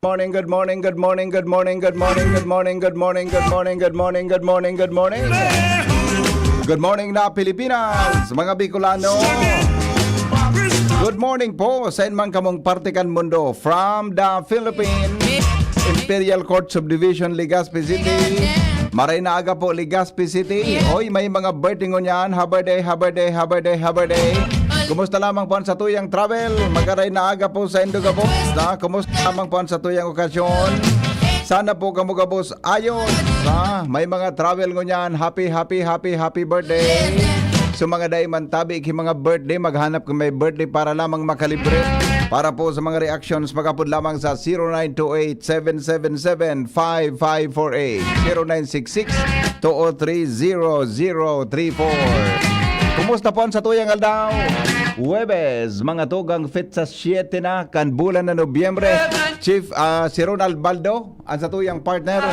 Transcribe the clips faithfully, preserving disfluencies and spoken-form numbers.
Morning, good morning, good morning, good morning, good morning, good morning, good morning, good morning, good morning, good morning, good morning. Good morning na Pilipinas, mga Bicolano. Good morning po sa inman kamong parte kan mundo. From the Philippine Imperial Court Subdivision, Legazpi City. Maray na aga po, Legazpi City. Oy, may mga birthday ngunyan. Happy day, happy day, happy day, happy day. Kumusta lamang po ang satuyang travel? Magaray na aga po sa indo gabos, na kumusta lamang po ang satuyang okasyon? Sana po kamo gabos ayos, ha? May mga travel ngunyan. Happy, happy, happy, happy birthday. So, mga dai man tabi ki mga birthday, maghanap ka may birthday para lamang makalibre. Para po sa mga reactions, mag-upload lamang sa zero nine two eight, seven seven seven, five five four eight, zero nine six six, two oh three, zero zero three four. Kumusta po ang satuyang aldaw? Huwebes, mga tugang, petsa siyete na kan bulan na Nobyembre. Chief, ah, si Ronald Baldo, ang satuyang partner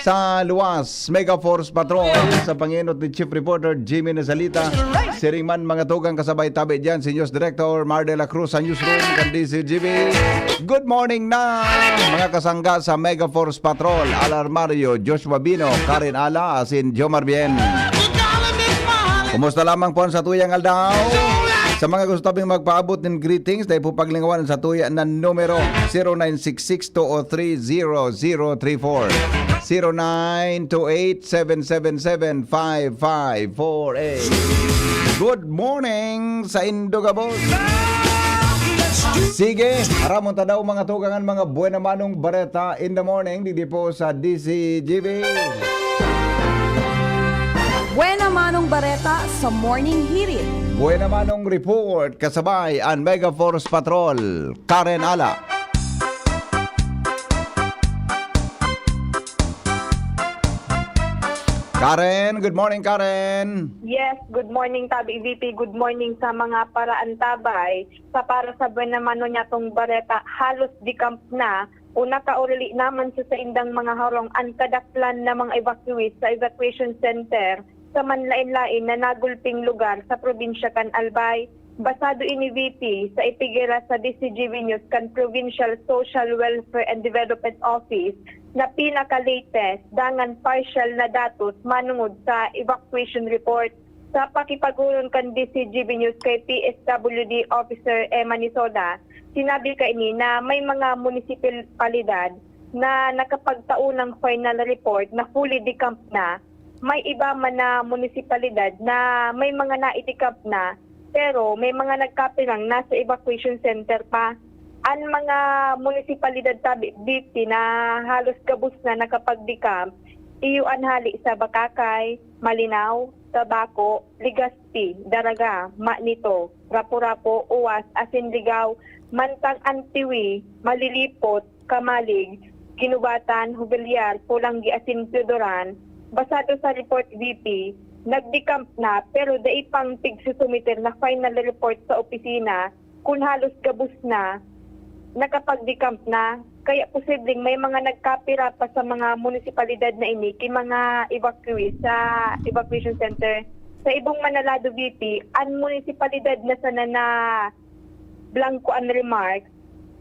sa Luwas Mega Force Patrol, sa pangenot ni Chief Reporter Jimmy Nazalita. Siring man, mga tugang, kasabay tabi diyan si News Director Mar de la Cruz sa newsroom kan D C G B. Good morning na, mga kasangga sa Mega Force Patrol, Alar Mario, Joshua Bino, Karen Ala, asin Jomar Bien. Kumusta lamang po ang satuyang aldaw? Sa mga gusto tabing magpaabot nin greetings, dai po paglingawan ang satuya na numero, zero nine six six two oh three zero zero three four, zero nine two eight seven seven seven five five four eight. Good morning sa indo gabos. Sige, aramon ta daw, mga tugang, an mga buena manong bareta in the morning, digdi po sa D C G B. Buena manong bareta sa Morning Hirit. Buena manong report, kasabay an Mega Force Patrol, Karen Ala. Karen, good morning, Karen. Yes, good morning, Tabi V P. Good morning sa mga paraantabay. Sa para sa buena mano niyatong bareta, halos decamp na o nakauruli naman sa saindang mga harong an kadaklan na mga evacuees sa evacuation center sa manlaen-laen na nagulping lugar sa probinsya kan Albay. Basado ini, V P, sa ipigera sa D C G B News kan Provincial Social Welfare and Development Office na pinaka-latest dangan partial na datos manungod sa evacuation report. Sa pakipag-oron kan D C G B News kay P S W D Officer Emma Nisoda, sinabi kaini na may mga munisipalidad na nakapagtao ng final report na fully decamp na. May iba man na munisipalidad na may mga naidecamp na, pero may mga nagkapirang nasa evacuation center pa. An mga munisipalidad, Tabi V P, na halos gabos na nakapag-decamp, iyo an hali sa Bacacay, Malinao, Tabaco, Legazpi, Daraga, Manito, Rapu-Rapu, Uwas, asin Ligao, mantang an Tiwi, Malilipot, Camalig, Guinobatan, Jovellar, Polangui asin Teodoran, basado sa report V P, nag-decamp na pero dai pang tigsusumiter na final report sa opisina kun halos gabos na nakapag-decamp na. Kaya posibleng may mga nagkapira pa sa mga munisipalidad na ini ki mga evacuees sa evacuation center. Sa ibong manalado, V P, an munisipalidad na sana na blanco an remark,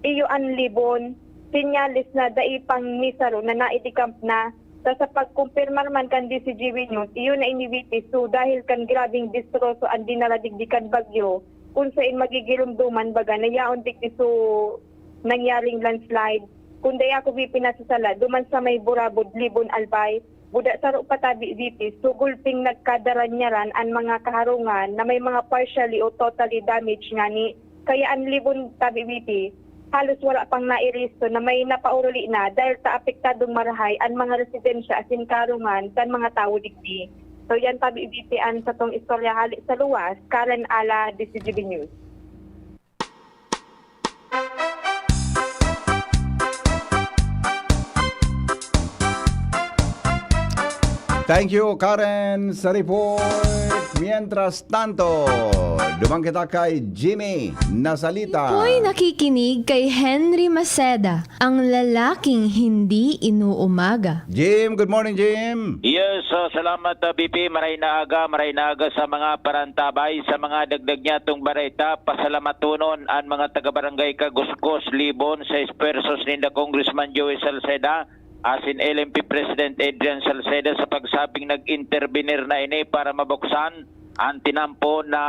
iyo an Libon, senyales na dai pang misaro na naidecamp na. Ta sa pagkumpirmar man kan D C G B News, iyo na ini V P. So, dahil kan grabeng destroso an dinara digdi kan bagyo, kun saen magigiromdoman, baga na yaon digdi so nangyaring landslide. Kun dai ako V P nasasala, duman sa may Burabod, Libon, Albay, Buda saro pa tabi V P, so gulping nagkadaranyaran an mga kaharungan na may mga partially o totally damaged ngani. Kaya an Libon tabi V P, halos wala pang nairehisto na may napauruli na dahil ta apektadong marahay an mga residensya asin kaharungan kan mga tawo digdi. So yan tabi V P an satong istorya hali sa luwas, Karen Ala, D C G B News. Thank you, Karen, sa report. Mientras tanto, duman kita kay Jimmy Nasalita. Ako'y nakikinig kay Henry Maceda, ang lalaking hindi inuumaga. Jim, good morning, Jim. Yes, uh, salamat, uh, B P. Maray na aga, maray na aga sa mga parantabay, sa mga dagdag niya tong bareta. Pasalamatonon an mga taga-barangay Kaguskos, Libon, sa esfuerzos ninda Congressman Joey Salceda, asin L M P President Adrian Salceda sa pagsabing nag-intervenir na ini para mabuksan an tinampo na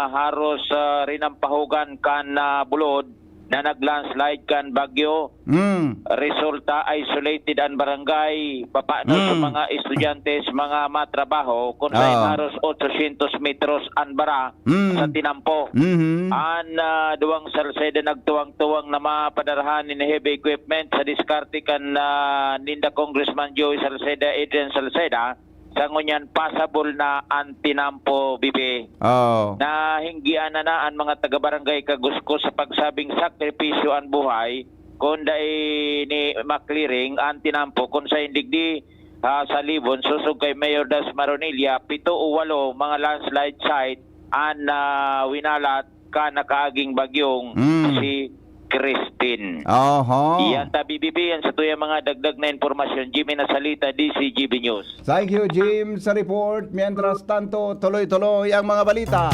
haros, ah, rinampahogan kan, ah, bulod na nag-landslide kan bagyo. Mm. Resulta, isolated an barangay, papano sa Mm. mga estudyante, sa mga matrabaho, kun saen Oo. haros ochocientos metros an bara Mm. sa tinampo. Mhm. An, ah, duwang Salceda nagtuwang-tuwang na mapadarahan nin heavy equipment sa diskarte kan, ah, ninda Congressman Joey Salceda, Adrian Salceda, sa ngunyan pasabol na an tinampo, B P. Oo. Nahinggian na na an mga taga-barangay Kaguskos sa pagsabing sakripisyo an buhay, kun dai ni ma-clearing an tinampo, kun saen digdi, ah, sa Libon, sosog kay Mayor Das Maronilla, pito o walo mga landslide site an, ah, winalat kan nakaaging bagyong Mm. si Christine. Oho. Iyan ta, B B B, yan sa tuyang mga dagdag na impormasyon. Jimmy Nasalita, D C G B News. Thank you, Jim, sa report. Mientras tanto, tuloy-tuloy ang mga balita.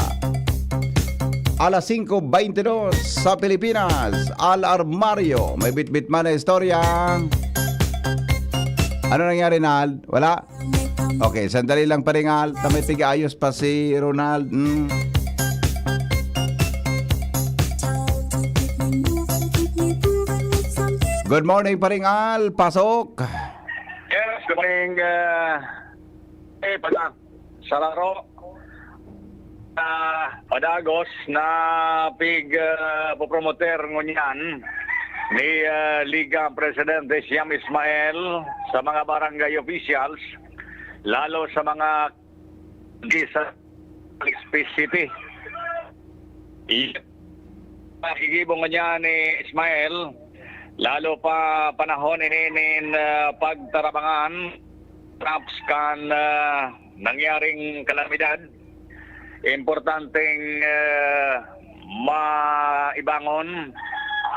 Alas singko beintidos sa Pilipinas, Al Armario. May bitbit man na istorya. Ano nangyari, Nald? Wala? Okay, sandali lang, paringal. Ta may pigaayos pa si Ronald. Mm. Good morning, paringal. Pasok. Yes, good morning, uh, eh, pala, sa laro. Ah, padagos na pig, ah, popromoter ngunyan ni, ah, Liga Presidente Siam Ismael sa mga barangay officials, lalo sa mga di sa Legazpi City. I-, pakigibo ngunyan ni Ismael, lalo pa panahon ini nin, ah, pagtarabangan, perhaps kan, ah, nangyaring kalamidad. Importanteng, eh, maibangon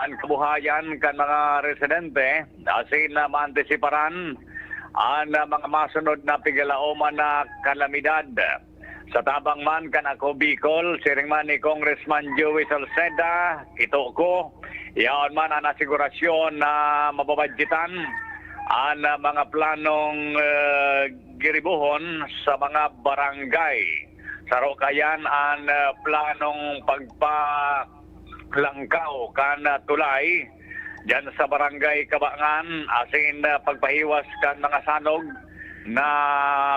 an kabuhayan kan mga residente asin na maantisiparan an, ah, mga masunod na pigalaoman na kalamidad. Sa tabang man kan Ako Bicol, siring man ni Congressman Joey Salceda, kito ko, yaon man an asigurasyon na mababadyetan an, ah, mga planong, eh, giribohon sa mga barangay. Saro kayan an, ah, planong pagpalangkaw kan, ah, tulay diyan sa Barangay Kabangan, asin, ah, pagpahiwas kan mga sanog na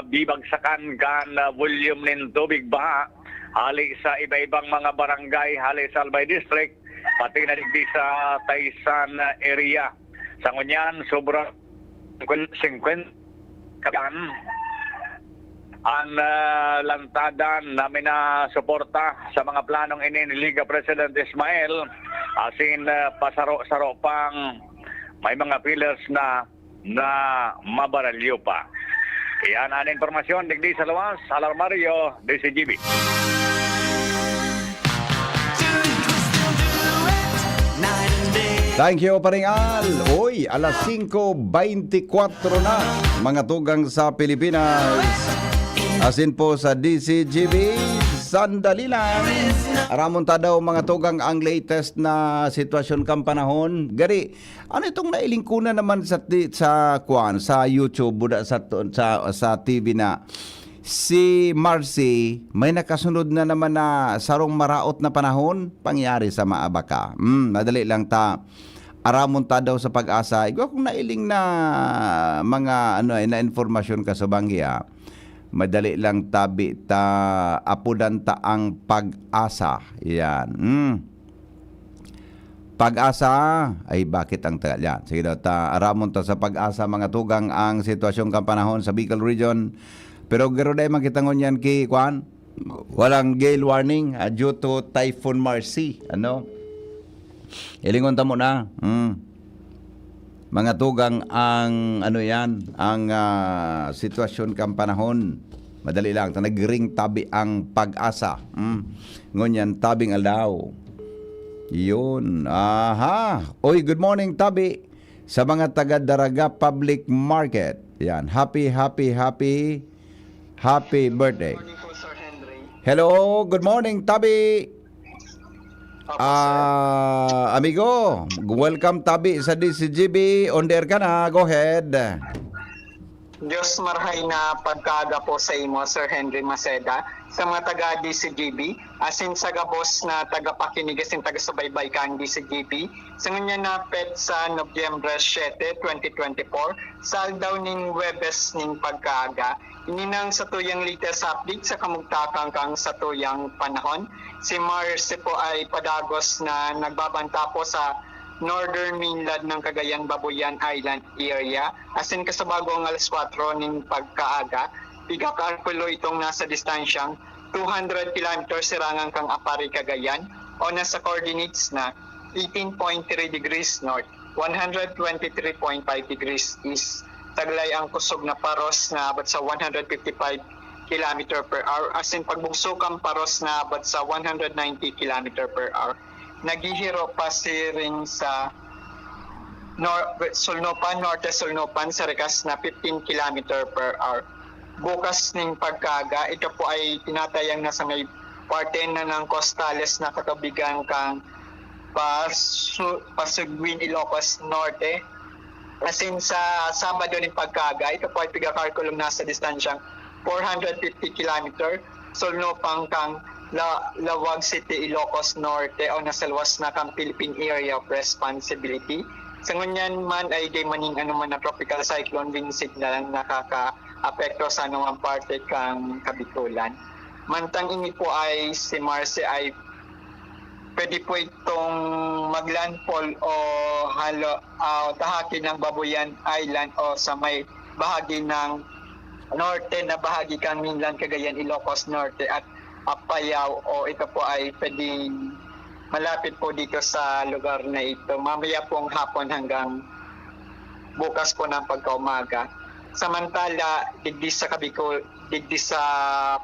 bibagsakan kan, ah, volume nin tubig baha hali sa iba-ibang mga barangay hali sa Albay District, pati na digdi sa Taysan area. Sa ngunyan, sobra singkwenta, singkwenta kan an, ah, lantadan na minasuporta sa mga planong ini ni Liga President Ismael, asin, ah, pasaro-saro pang may mga pillars na, na mabaralyo pa. Iyan an impormasyon digdi sa luwas, Alarmario, D C G B. Thank you, Paring Al. Uy, alas singko beintikwatro na, mga tugang sa Pilipinas. Asin po sa D C G B, sandali lang. Aramon ta daw, mga tugang, ang latest na sitwasyon kan panahon. Gari, ano itong nailing ko na naman sa ti-, sa, kwan, sa YouTube, buda sa, sa, sa T V na si Marcy, may nakasunod na naman na sarong maraot na panahon, pangyari sa Maabaka. Hmm, madali lang ta. Aramon ta daw sa Pag-asa. Igwa kong nailing na mga, ano, eh, na impormasyon ka sa banggi, ah. Madali lang tabi ta, apodan ta ang Pag-asa. Yan. Hmm. Pag-asa, ay bakit ang taga yan? Sige daw, ta, aramon ta sa Pag-asa, mga tugang, ang sitwasyon kan panahon sa Bicol Region. Pero garo dai man kita ngunyan ki, kwan, walang gale warning, ah, due to Typhoon Marcy. Ano? Ilingon ta mo na. Hmm. Mga tugang, ang ano yan, ang, ah, sitwasyon kan panahon. Madali lang, ta nagring tabi ang PAGASA. Hmm. Ngunyan, tabing aldaw. Yun. Aha. Oy, good morning, tabi. Sa mga taga Daraga Public Market. Yan. Happy, happy, happy, happy birthday. Good morning po, Sir Henry. Hello, good morning, tabi. Opo, sir. Ah, amigo, welcome tabi sa D C G B. On the air ka na. Go ahead. Diyos marhay na pagkaaga po sa imo, Sir Henry Maceda, sa mga taga D C G B, asin sa gabos na tagapakinig asin tagasubaybay kan D C G B. Sa ngunyan na petsa, Nobyembre siete, twenty twenty-four, sa aldaw ning Huwebes ning pagkaaga, ini nang satuyang latest update sa kamugtakan kan satuyang panahon. Si Marse po ay padagos na nagbabanta po sa northern mainland ng Cagayan, Babuyan Island area. Asin kasabagong alas kwatro ning pagkaaga, pigakalkulo itong nasa distansyang two hundred kilometers sirangan kan Aparri, Cagayan, o nasa coordinates na eighteen point three degrees north, one hundred twenty-three point five degrees east. Taglay ang kusog na paros na abot sa one hundred fifty-five kilometer per hour, asin pagbugso kan paros na abot sa one hundred ninety kilometer per hour. Naghihiro pasiring sa nor-, Sulnupan, Norte Sulnupan, sa rikas na fifteen kilometer per hour. Bukas ning pagkaaga, ito po ay tinatayang nasa may parte na ng costales na katubigan kan Pasu-, Pasugwin, Ilocos Norte. Asin sa Sabado ning pagkaaga, ito po ay pigakalkulong nasa distansyang four hundred fifty kilometer, Sulnupan kan La-, Laoag City, Ilocos Norte, o nasa luwas na kan Philippine Area of Responsibility. Sa ngunyan man ay di maning anoman na tropical cyclone wind signal ang nakakaapekto sa anumang parte kan Kabikolan. Mantang ini po ay si Marse ay pwede po itong maglandfall o halo-, ah, tahakin ng Babuyan Island o sa may bahagi ng norte na bahagi kan mainland, Cagayan, Ilocos Norte at Apayao, o ito po ay pwedeng malapit po dito sa lugar na ito. Mamaya pong hapon hanggang bukas po ng pagkaumaga. Samantala, digdi sa Kabicol, digdi sa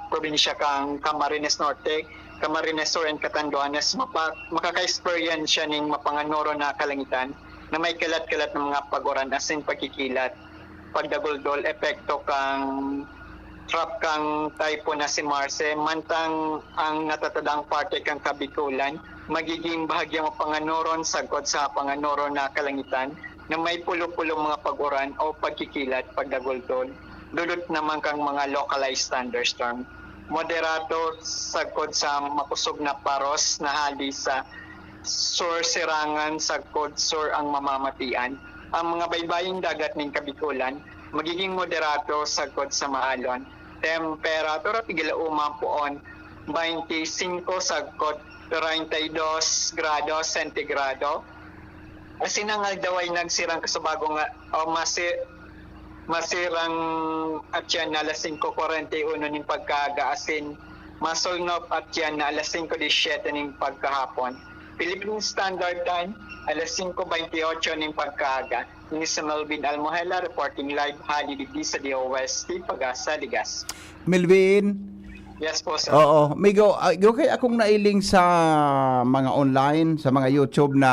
probinsya kan Camarines Norte, Camarines Sur and Catanduanes, mapa-, makaka-experience siya ning mapanganoro na kalangitan na may kalat-kalat na mga pag-uran asin pagkikilat, pagdaguldol, epekto kan trough kan typhoon na si Marse, mantang ang natatadaang parte kan Kabikolan magiging bahagyang mapanganoron sagkod sa panganoron na kalangitan na may pulo-pulong mga pag-uran o pagkikilat, pagdagultol, dulot naman kan mga localized thunderstorm. Moderato sagkod sa makusog na paros na hali sa sur, sirangan sagkod sur ang mamamatian. Ang mga baybaying dagat nin Kabikolan magiging moderato sagkod sa maalon. Temperatura, tigil uma poon, baynte singko sagkod treinta y dos grados sentigrado. Asin ang aldaw ay nagsirang kasubagong, o masi-, masirang atyan na alas singko kwarenta y uno nin pagkaaga, asin masulnop atyan na alas singko disyete nin pagkahapon. Philippine Standard Time, alas singko baynte y otso nin pagkaaga. Ini si Melvin Almohela reporting live hali digdi sa D O S T, Pagasa, Ligas. Melvin? Yes po, sir. Oo. Migo, ah, igwa kaya akong nailing sa mga online, sa mga YouTube na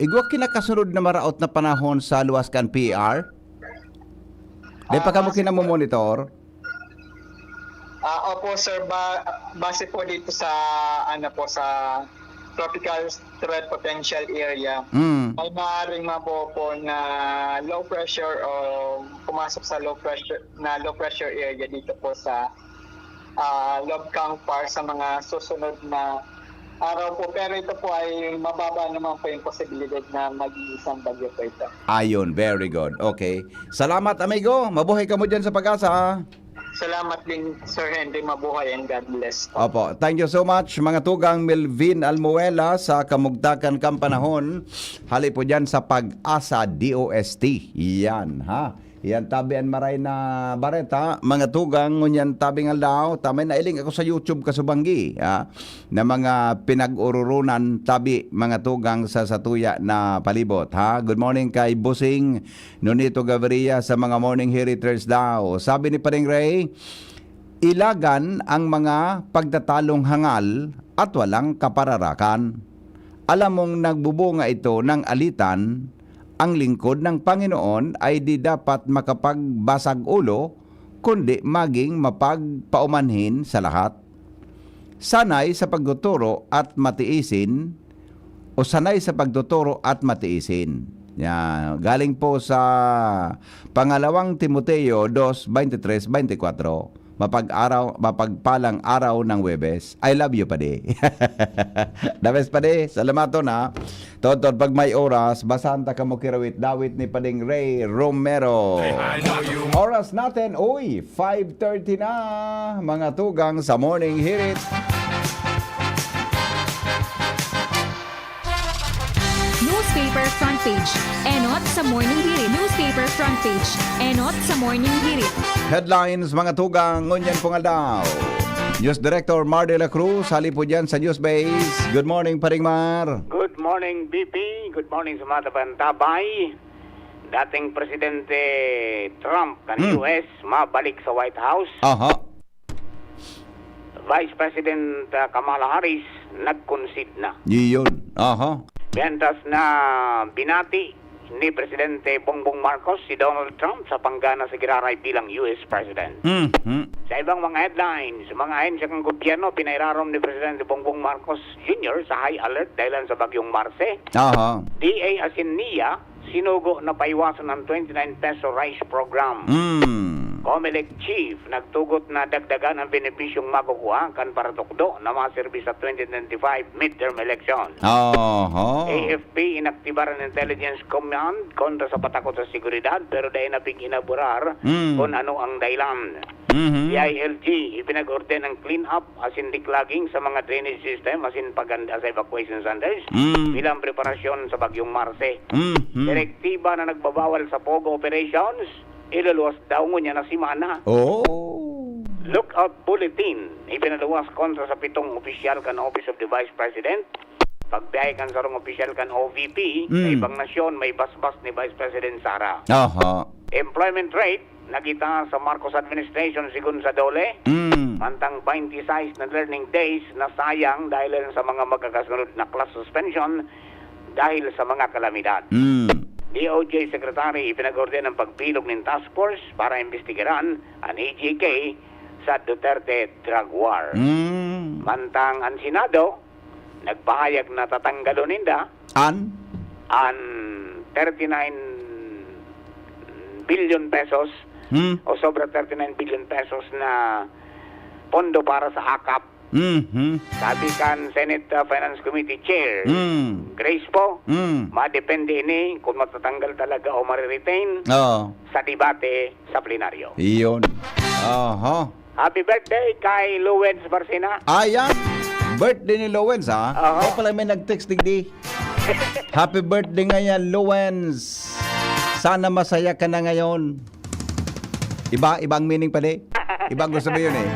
igwa kinakasunod na maraot na panahon sa luwas kan P R? Di pa Ah, kamo base po kinamomonitor? Ah, opo, sir. Ba-, base po dito sa, ano po, sa tropical threat potential area, Mm. may maaaring mabuo po na low pressure o pumasok sa low pressure, na low pressure area dito po sa, ah, loob kan P A R sa mga susunod na araw po. Pero ito po ay mababa naman po yung posibilidad na maging isang bagyo po ito. Ayun, very good. Okay. Salamat, amigo. Mabuhay kamo dyan sa Pagasa. Salamat din, Sir Henry. Mabuhay and God bless. Opo. Thank you so much, mga tugang. Melvin Almuela sa Kamugtakan kan Panahon. Hali po dyan sa Pagasa D O S T. Yan, ha? Yan tabi an maray na bareta, mga tugang, ngunyan tabing aldaw, ta may nailing ako sa YouTube kasubanggi, ah, na mga pinag-ururunan tabi, mga tugang, sa satuya na palibot, ha? Good morning kay Busing Nonito Gaviria sa mga morning hiriters daw. Sabi ni Paring Ray, ilagan ang mga pagtatalong hangal at walang kapararakan. Alam mong nagbubunga ito ng alitan, ang lingkod ng Panginoon ay di dapat makapagbasag ulo, kundi maging mapagpaumanhin sa lahat. Sanay sa pagtuturo at matiisin, o sanay sa pagtuturo at matiisin. Yan. Galing po sa Pangalawang Timoteo dos, veintitrés, veinticuatro. Mapag-araw, mapagpalang araw ng Huwebes. I love you, Padi. The best, Padi. Salamaton, ha. Totod, pag may oras, basahan ta kamo kirawit-dawit ni Pading Ray Romero. Oras natin, uy, five thirty na, mga tugang sa Morning Hirit. Newspaper front page. Enot sa Morning Hirit. Newspaper front page. Enot sa Morning Hirit. Headlines, mga tugang, ngunyan pong aldaw. News Director Mar de la Cruz, halipod yan sa News Base. Good morning, Paring Mar. Good morning, B P. Good morning sa mga tabantabay. Dating Presidente Trump kan Hmm. U S, mabalik sa White House. Aha. Vice President, ah, Kamala Harris, nag-concede na. Iyon. Aha. Mientras na binati ni Presidente Bongbong Marcos si Donald Trump sa panggana sa giraray bilang U S President. Mhm. Sa ibang mga headlines, mga ahensya kan gobyerno pinairarom ni Presidente Bongbong Marcos Junior sa high alert dahilan sa Bagyong Marce. Aha. D A asin NIA, sinugo na paiwasan ang twenty-nine peso rice program. Mm. Comelec chief nagtugot na dagdagan ang benepisyong makukuha kan paratukdo na maserbi sa twenty twenty-five midterm election. Oho. A F P, inaktibar an Intelligence Command kontra sa patakot sa seguridad, pero dai na pig-inaburar Mm. kun ano ang dahilan. Mhm. D I L G, ipinag-orden ang clean up asin declogging sa mga drainage system asin paghanda sa evacuation centers Mm. bilang preparasyon sa Bagyong Marce. Mhm. Direktiba na nagbabawal sa POGO operations, iluluwas daw ngunyan na semana. Oh. Lookout bulletin, ipinaluwas kontra sa pitong opisyal kan Office of the Vice President, pagbiyahe kan sarong opisyal kan O V P sa Mm. ibang nasyon, may basbas ni Vice President Sara. Aha. Employment rate, nagitaas sa Marcos administration, segun sa DOLE, Mm. mantang twenty-six na learning days nasayang dahil sa mga magkakasunod na class suspension dahil sa mga kalamidad. Mm. D O J Secretary, ipinag-order ang pagbilog nin task force para imbestigaran an A G K sa Duterte drug war. Mm. Mantang an Senado, nagpahayag na tatanggalon ninda An? an thirty-nine billion pesos Hmm. o sobra thirty-nine billion pesos na pondo para sa akap. Mhm. Sabi kan Senate, uh, Finance Committee Chair, Hmm. Grace Poe, Hmm. madepende ini kung matatanggal talaga o mariretain Oo. sa debate sa plenaryo. Iyon. Aha. Happy birthday kay Lowens Barcina. Ayan. Birthday ni Lowens, ha? Oo. Ako pala may nag-text digdi. Happy birthday ngayon, Lowens. Sana masaya ka na ngayon. Iba, ibang meaning pala eh. Ibang gusto mo yun eh.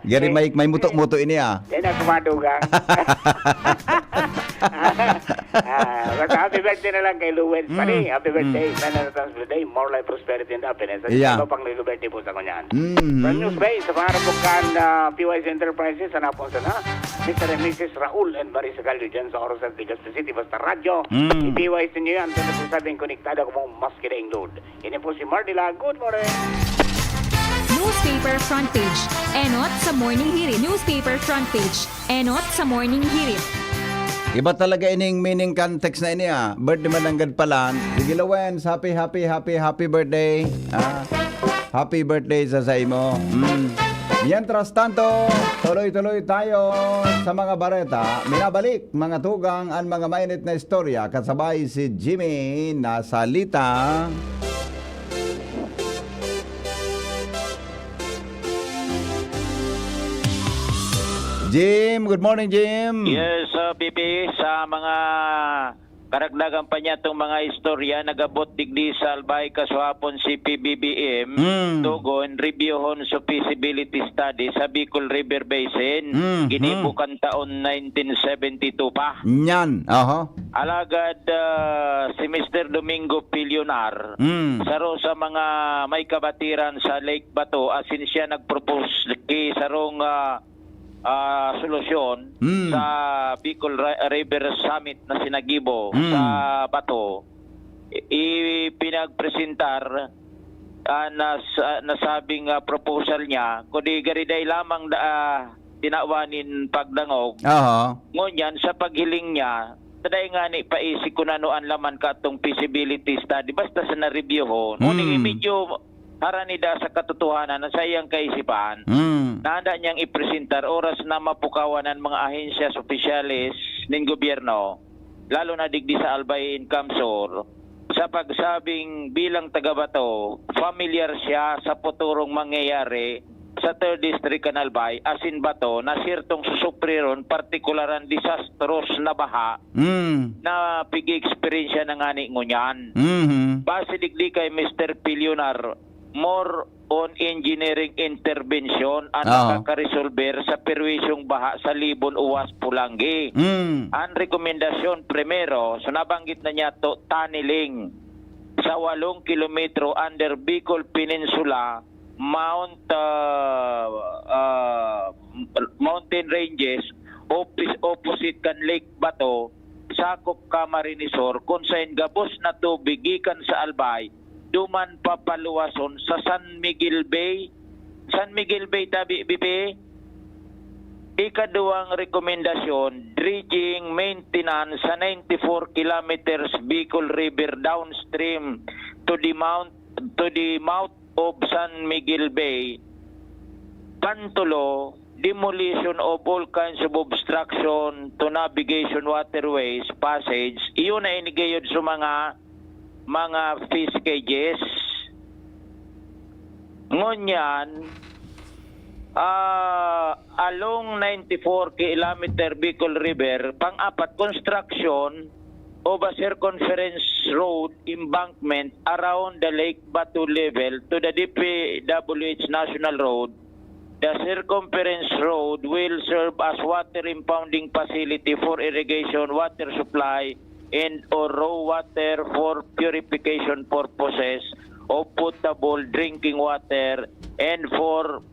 Gary, may, may muto-muto ini ah. Yan ang kumadugang. Ah, basta happy birthday na lang kay Lowens. Mm. Pare, happy birthday. Mm. Many returns of the day. More life, prosperity, and happiness. At Yeah. iba pang little birthday po sa kanyan. Mm. From News Bay, sa pangarap po kan, ah, P Y C Enterprises, sa napon sana, Mister and Missus Raul and Marie Sagallo dyan sa Orosa, Legazpi City. Basta radyo, Mm. i-P Y C nyo yan. Twenty-four seven, konektado ako mo, maski daing load. Ini po si Mardila. Good morning! Newspaper front page. Enot sa Morning Hirit. Newspaper front page. Enot sa Morning Hirit. Iba talaga ining meaning kan text na ini, ah. Birthday man nanggad pala. Sige, Lawens, happy, happy, happy, happy birthday. Ah, happy birthday sa, sa imo. Mm. Mientras tanto, tuloy-tuloy tayo sa mga bareta. Minabalik, mga tugang, ang mga mainit na istorya. Kasabay si Jimmy Nasalita. Jim, good morning, Jim. Yes, uh, B B, sa mga Karagdagan pa niya itong mga istorya, nagabot digdi sa Albay kasuhapon si P B B M, Mm. Tugon, reviewhon sa feasibility study sa Bicol River Basin. Mm, Ginibo mm. kan taon nineteen seventy-two pa. Nyan, aha. Alagad, ah, si Mister Domingo Pilionar, Mm. saro sa mga may kabatiran sa Lake Bato, asin siya nag-propose ki sarong, ah, ah, solusyon Mm. sa Bicol Ri-, River Summit na sinagibo Mm. sa Bato. I-, ipinagpresentar, ah, nas-, ah, nasabing, ah, proposal niya, kundi gariday lamang da-, ah, tinawan nin pagdangog. Aha. Ngunyan, sa paghiling niya, taday ngani paisi kun ano an laman katong feasibility study, basta sa na-review ho. Ngunyan, Mm. medyo harani da sa katotohanan na sa iyang kaisipan, Mm. nanda niyang ipresentar oras na mapukawan an mga ahensya, opisyales nin gobyerno, lalo na digdi sa Albay in Camsur, sa pagsabing bilang taga-Bato, familiar siya sa futurong mangyayari sa Third District kan Albay, asin Bato, na sirtong susupriron partikular an disastros na baha Mm. na pig-eksperyensya na ngani ngunyan. Mhm. Base digdi kay Mister Pilionar, more on engineering intervention an Oo. makakaresolber sa perwisyong baha sa Libon, Uwas, Polangui. Mm. An rekomendasyon, primero, so nabanggit na niya to, tunneling sa walong kilometro under Bicol Peninsula, Mount, ah, ah, mountain ranges, opis-, opposite kan Lake Bato, sakop Camarines Sur, kun saen gabos na tubig gikan sa Albay, duman papaluwason sa San Miguel Bay. San Miguel Bay, tabi, bibi. Ikaduwang rekomendasyon, dredging maintenance sa ninety-four kilometers Bicol River downstream to the mount, to the mouth of San Miguel Bay. Pantulo, demolition of all kinds of obstruction to navigation waterways, passage. Iyon na inigayod sa mga, mga fish cages. Ngunyan, ah, along ninety-four kilometer Bicol River, pang-apat, construction of a circumference road embankment around the Lake Bato level to the D P W H National Road. The circumference road will serve as water impounding facility for irrigation, water supply, and or raw water for purification purposes of potable drinking water and for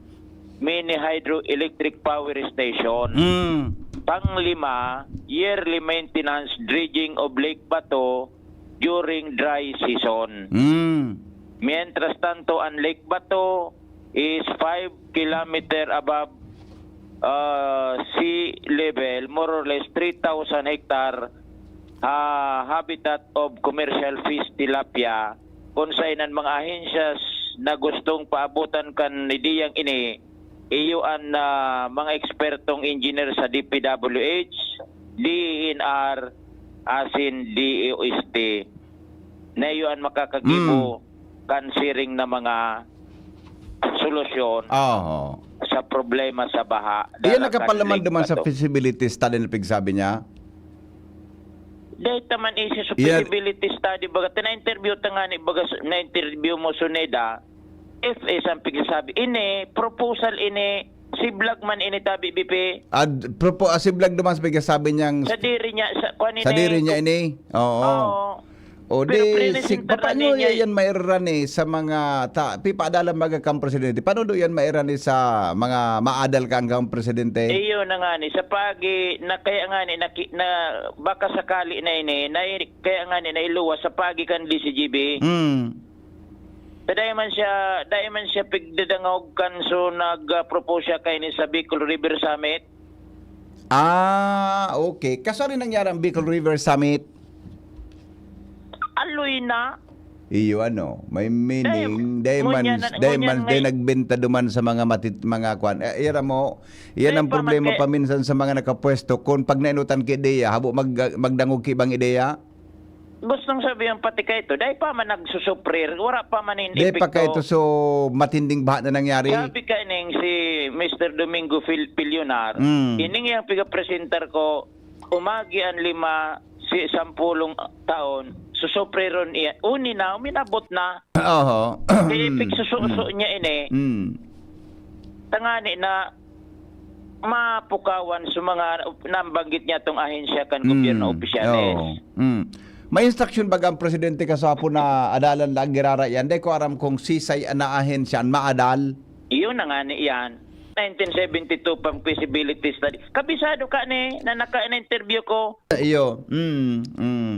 mini hydroelectric power station. Mm. Panglima, yearly maintenance dredging of Lake Bato during dry season. Mm. Mientras tanto, ang Lake Bato is five kilometer above, ah, sea level, more or less three thousand hectare, ah, habitat of commercial fish tilapia, kun saen an mga ahensyas na gustong paabotan kan ideyang ini, iyo an, ah, mga ekspertong engineer sa D P W H, D E N R, asin D O S T, na iyo an makakagibo Mm. kan siring na mga solusyon Oo. sa problema sa baha. Iyan Darakan nakapalaman Lake duman sa Bato. Feasibility study na pigsabi niya? Dahil taman isi sa Iyan feasibility study, baga, na-interview ta nga ni, baga, na-interview mo, Suneda, F S ang pigsasabi. Ini, proposal ini, siblag man ini, tabi, B P. Ad, propo-, ah, siblag duman sa pigsasabi niyang Sa diri niya, sa, kwan Sa ini, diri niya kung ini? Oo. Oo. O Pero di, prinisinta sig-, pa paano niya niya yan mairani sa mga ta-, pipaadala mga kang presidente? Paano do yan mairani sa mga maadal kang kang presidente? Iyo na nga ni, sa pagi, na kaya nga ni, naki-, na baka sakali na ini, na, kaya nga ni, nailuwas sa pagi kan D C G B. Hmm. Dai man siya, dai man siya pigdadangog kan so nag-propose siya kaini sa Bicol River Summit. Ah, okay. Kasari nangyari ang Bicol River Summit? Aloy na. Iyo, ano, may meaning, Dai, dai man, ngunyan na, dai ngunyan man, dai ngay- nagbenta duman sa mga matit-, mga kwan. Eh, ira mo, yan Dai ang pa man problema kay- paminsan sa mga nakapwesto. Kung pag nainutan ki ideya, habo mag-, magdangog ki ibang ideya? Gustong sabihin pati kaito, dai pa man nagsusuprir, wala pa man in Dai pa epekto. Kaito so matinding baha na nangyari? Sabi ka ning si Mister Domingo Fil-, Pilionar, Mm. ining yang pigapresentar ko, umagi an lima, si sampulong taon, susupriron iya. Uni na, uminabot na. Oho. Kaya pigsususo niya ini. Mm. Tangani na mapukawan sa mga nambanggit niya tong ahensya kan gobyerno opisyales. Oo. Mm. May instruction ba ang presidente kasapon na adalan lang girara yan? Di ko aram kung sisay na ahensya an maadal. Iyon na nga ni iyan. Nineteen seventy-two pang feasibility study. Kabisado ka ni na naka-interview ko. Iyo. Mm, mm.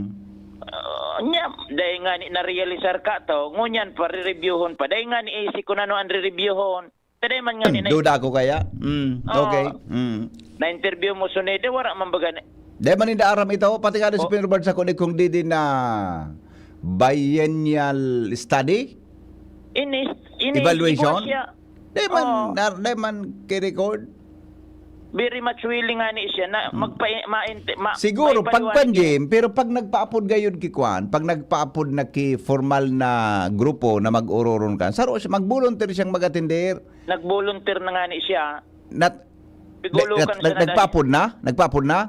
Ah, nya, dahil nga ni na-realisar ka to, ngunyan pa, re-reviewhon pa. Dahil nga ni isi ko na no ang re-reviewhon. Dahil man nga ni na- Duda ko kaya? Mm, okay. Mm. Na-interview mo, Sunede, wala man baga na- Dahil man inda aram ito, pati nga si Pin Robert sa kunig kung di din na biennial study? Ini, ini, Evaluation? Igwa siya. Di man, Oo. nar-, di man ki-record? Very much willing nga ni siya na magpa-, ma-, ma-, Siguro, pag maipaliwanag niya. Pan-Jim, pero pag nagpaapod gayud ki Kwan, pag nagpaapod na ki formal na grupo na mag-ororon ka, saro siya, mag-volunteer siyang mag-atender. Nag-volunteer na nga ni siya. Nat-, Pigulukan nag-, siya nag-, na nagpaapod na? Nagpaapod na?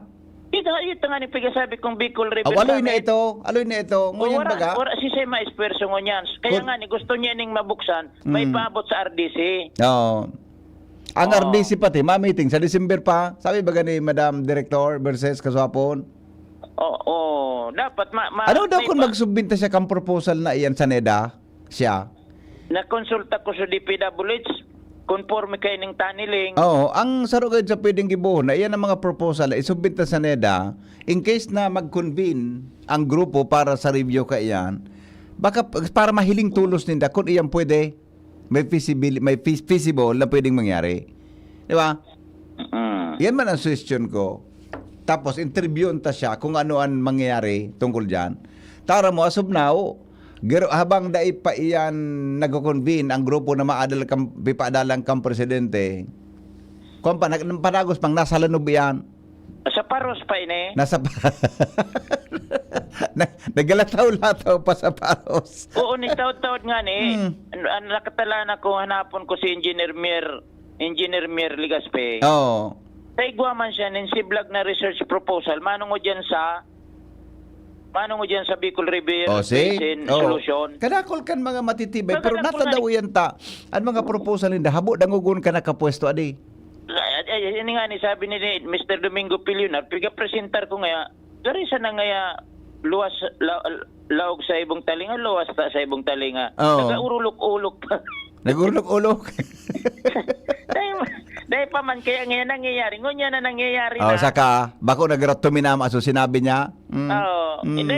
Ito, ito nga ni pigasabi kong Bicol River Aw, aloy na Summit. Ito? Aloy na ito? O, Ngunyan wara, baga? Wara si Sema Esfuerzo ngunyan. Kaya Kun- nga ni, gusto niya ning mabuksan, may Mm. paabot sa R D C. Oo. Ang Oo. R D C pati, ma-meeting sa December pa. Sabi ba gani, Madam Director versus Kasuapon? Oo, dapat ma-, ma-, Ano daw may kung pa- magsubmit ta siya kang proposal na iyan sa NEDA? Siya? Nakonsulta ko sa D P W H, konforme kay ning tunneling. Oo, ang saro gayud sa pwedeng gibohon na iyan ang mga proposal na isubmit na sa NEDA, in case na mag-convene ang grupo para sa review kaiyan, baka p-, para mahiling tolos ninda kung iyan pwede, may feasibil-, may feas-, feasible na pwedeng mangyari. Di ba? Mm. Yan man ang suggestion ko. Tapos, interviewon ta siya kung ano ang mangyayari tungkol diyan. Tara mo, as of now, gero-, habang dai pa iyan nagko-convene ang grupo na maadal kam-, pipaadalan kang presidente, kwan pa, nag-, panagos pang nasa lanob iyan. Sa paros pa ini. Nasa pa-, na-, naglalataw-lataw pa sa paros. Oo, ni taod-taod nga ni. Hmm. An-, an-, nakatalaan ako, hanapon ko si Engineer Mir, Engineer Mir Legaspi. Oo. Sa igwa man siya nin siblag na research proposal, manungod yan sa, manungod yan sa Bicol River Oh, see? Basin Oh. Solution. Kadakol kan mga matitibay, pero Kadakol na natadaw yan ta. Ang mga proposal ninda, habo dangogon ka nakapwesto, adi. Ay, ay, ay, ini nga ni sabi ni, ni Mister Domingo Pilionar, pigapresentar ko ngaya, gari sana ngaya luwas, la-, laog sa ibong talinga, luwas ta sa ibong talinga. Oo. Nagaurulok-ulok pa. Nag-urulok-ulok. Dahil, dahil pa man kaya ngayon nangyayari. Ngunyan na nangyayari Oh, na. Saka, bako nagrato minama, so sinabi niya. Mm. Oo. Mm. Hindi.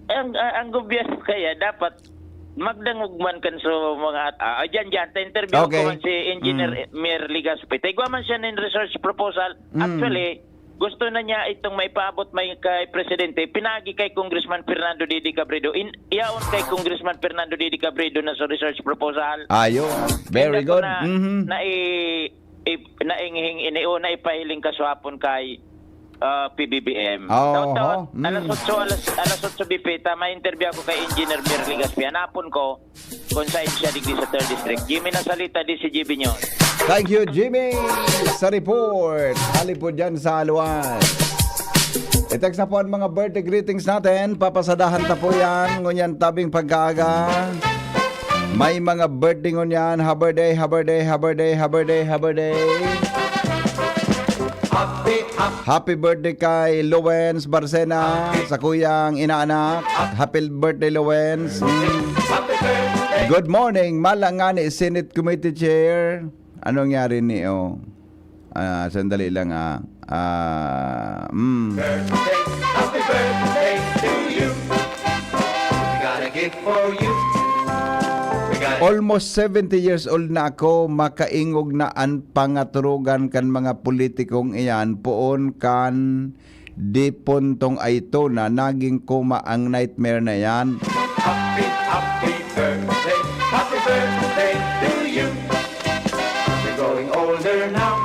Ang, ang, ang gobyerno kaya dapat magdangog man kan so mga, ah, ah, dyan, dyan. Ta-interview Okay. ko man si Engineer Mm. Mir Legaspi. Taigwa man siya nin research proposal. Mm. Actually, gusto na niya itong maipaabot may kay Presidente, pinagi kay Congressman Fernando Didi Cabredo. In, yaon kay Congressman Fernando Didi Cabredo na sa research proposal. Ayo. Very Tingnan ko good. na, Mhm. na i-, i-, nainghing ini o naipahiling kasuhapon kay, ah, P B B M. Oo, Taon-taon, oo. Mm. alas otso, alas, alas otso bipita, may interview ako kay Engineer Mir Legaspi. Hanapon ko, kung saan siya digdi sa third district. Jimmy Nasalita, D C G B News. Thank you, Jimmy, sa report. Hali po dyan sa Aluan. I-text na po ang mga birthday greetings natin. Papasadahan ta po yan. Ngunyan tabing pagkaaga. May mga birthday ngunyan. Happy birthday, happy birthday, happy birthday, happy birthday, happy birthday. Happy, happy Happy birthday kay Lowens Barcena, sa kuyang inaanak. Happy birthday, Lowens. Mm. Good morning, mala nga ni Senate Committee Chair. Anong nangyari ni, oh? Ah, sandali lang, ah. Ah, mm. Birthday, happy birthday to you. We got a gift for you. We got Almost seventy years old na ako, makaingog na an pangaturugan kan mga politikong iyan, poon kan di puntong ay to na naging kuma ang nightmare na yan. Happy, happy birthday, happy birthday to you. You're growing older now.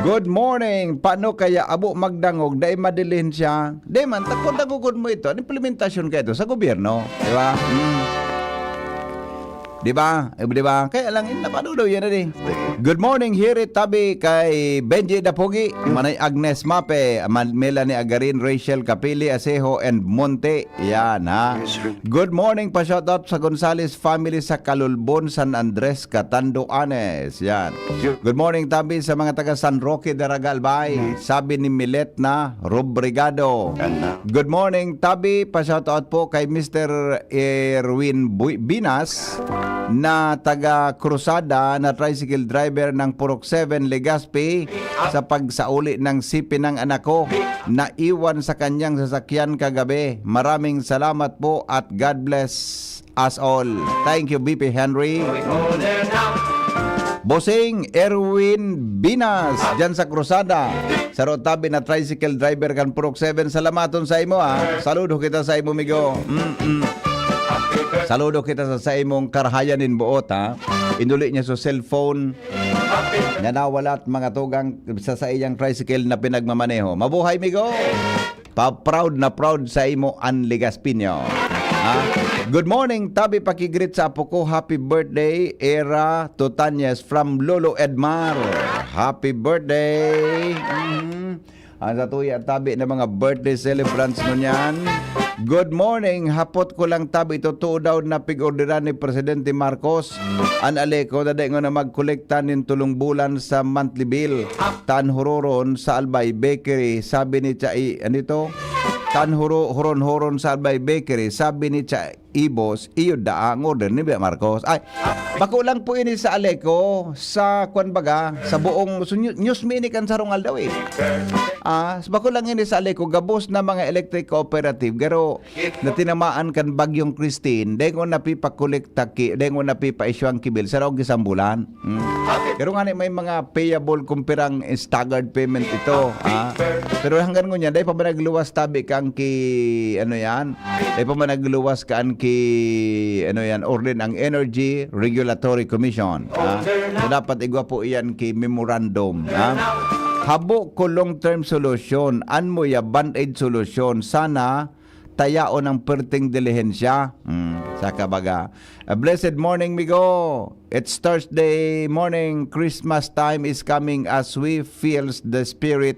Good morning. Paano kaya abo magdangog, dai madilihensya? Di man, ta-, kung dangogon mo ito, an implementasyon ka ito sa gobyerno. Di ba? Mm. Di ba? Eh, di ba? Kaya lang, yun, napadudaw yan na din. Good morning, Hirit Tabi, kay Benji Dapugi, Manay Agnes Mape, Ma-, Melanie Agarin, Rachel Capili, Asejo, and Monte. Yan, ha? Good morning pa shoutout sa Gonzales family sa Kalulbon, San Andres, Catanduanes. Yan. Good morning, Tabi, sa mga taga San Roque de Ragalbay. Sabi ni Milet na Robrigado. Good morning, Tabi. Pa-shoutout po kay Mister Erwin Bu-, Binas na taga Cruzada na tricycle driver ng Purok seven, Legazpi, sa pagsauli ng sipi ng anak ko na iwan sa kanyang sasakyan kagabi. Maraming salamat po at God bless us all. Thank you, B P Henry. Bossing Erwin Binas, dyan sa Cruzada. Saro tabi na tricycle driver kan Purok seven. Salamaton sa imo, ha. Saludo kita sa imo, migo. Mm-mm. Saludo kita sa, sa imong karahayan nin buot, ha. Inuli niya sa cellphone nga nawala at mga tugang sa, sa iyang tricycle na pinagmamaneho. Mabuhay, migo! Pa-, proud na proud sa imo an Legaspeño. Ha? Good morning, tabi, pakigreet sa apo ko. Happy birthday, Era Tutanes from Lolo Edmar. Happy birthday. Mhm. Ang satuya tabi na mga birthday celebrants ngunyan. Good morning. Hapot ko lang, tabi, totoo daw na pig-orderan ni Presidente Marcos an Aleco na dai ngona magkolekta nin tulong bulan sa monthly bill. Tan huroron sa Albay Bakery, sabi ni Chai, ano ito? Tan huro-, huron-huron sa Albay Bakery, sabi ni Chai Ibos, iyo daa ang order ni Bea Marcos. Ay, bako lang po ini sa Aleco, sa kwan baga, sa buong, so, new-, news mi ini kan sarong aldaw eh. Ah, so bako lang ini sa Aleco, gabos na mga electric cooperative, garo na tinamaan kan Bagyong Christine, dai ngona napipakolekta ki, dai ngona napipa-issue ang kibil, sa raog isang bulan. Hmm. Pero ngani may mga payable kung pirang staggered payment ito, ha? Pero hanggang ngunyan, dai pa ba nagluwas tabi kan ki, ano yan? Dai pa ba nagluwas kan ki, ano yan, order ang Energy Regulatory Commission, ha? So, dapat igwa po iyan ki memorandum, ha? Habo ko long-term solution, an mo ya band-aid solution. Sana tayaon ang perting dilihensya. Hmm, saka baga. A blessed morning, migo. It's Thursday morning. Christmas time is coming as we feels the spirit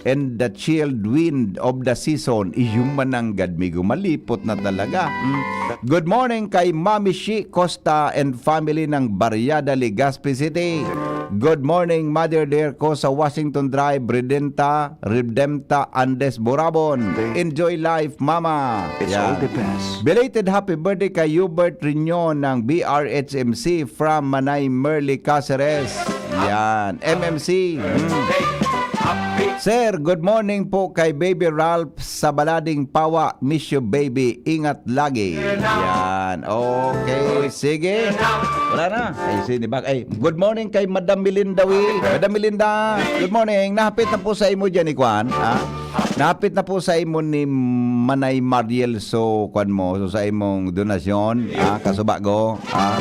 and the chilled wind of the season. Iyo mananggad, migo. Malipot na talaga. Hmm. Good morning kay Mami Shi Costa and family ng Barriada, Legazpi City. Good morning, Mother dear ko sa Washington Drive, Redenta, Redempta, Andes, Borabon. Enjoy life, Mama. It's all the best. Belated happy birthday kay Hubert Riñon ng B R H M C from Manay Merly Caceres. Yan, M M C. Hmm. Sir, good morning po kay Baby Ralph sa Balading Pawa. Miss you, baby. Ingat lagi. Yan. Okay, sige. Wala na. Ay, sinibak. Ay, good morning kay Madam Melinda Wi. Madam Melinda, good morning. Nahapit na po sa imo dyan, Ikwan. Ha? Nahapit na po sa imo ni Manay Mariel. So, kwan mo. So, sa imong donasyon. Ha? Kasubago. Ha?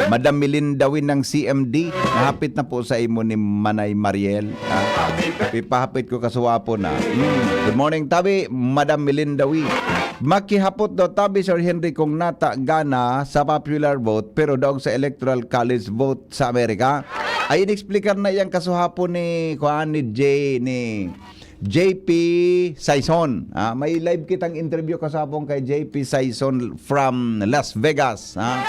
Madam Melinda Wi ng C M D. Nahapit na po sa imo ni Manay Mariel. Ha? Ipahapit ko kasuwapo na. Mm. Good morning, tabi, Madam Melinda Wi. Makihapot daw tabi, Sir Henry, kung nata gana sa popular vote, pero daog sa electoral college vote sa Amerika. Ay, inexplikar na iyang kasuhapon ni, kuan, ni J, ni J P Saison. Ah, may live kitang interview kasapon kay J P Saison from Las Vegas. Ha?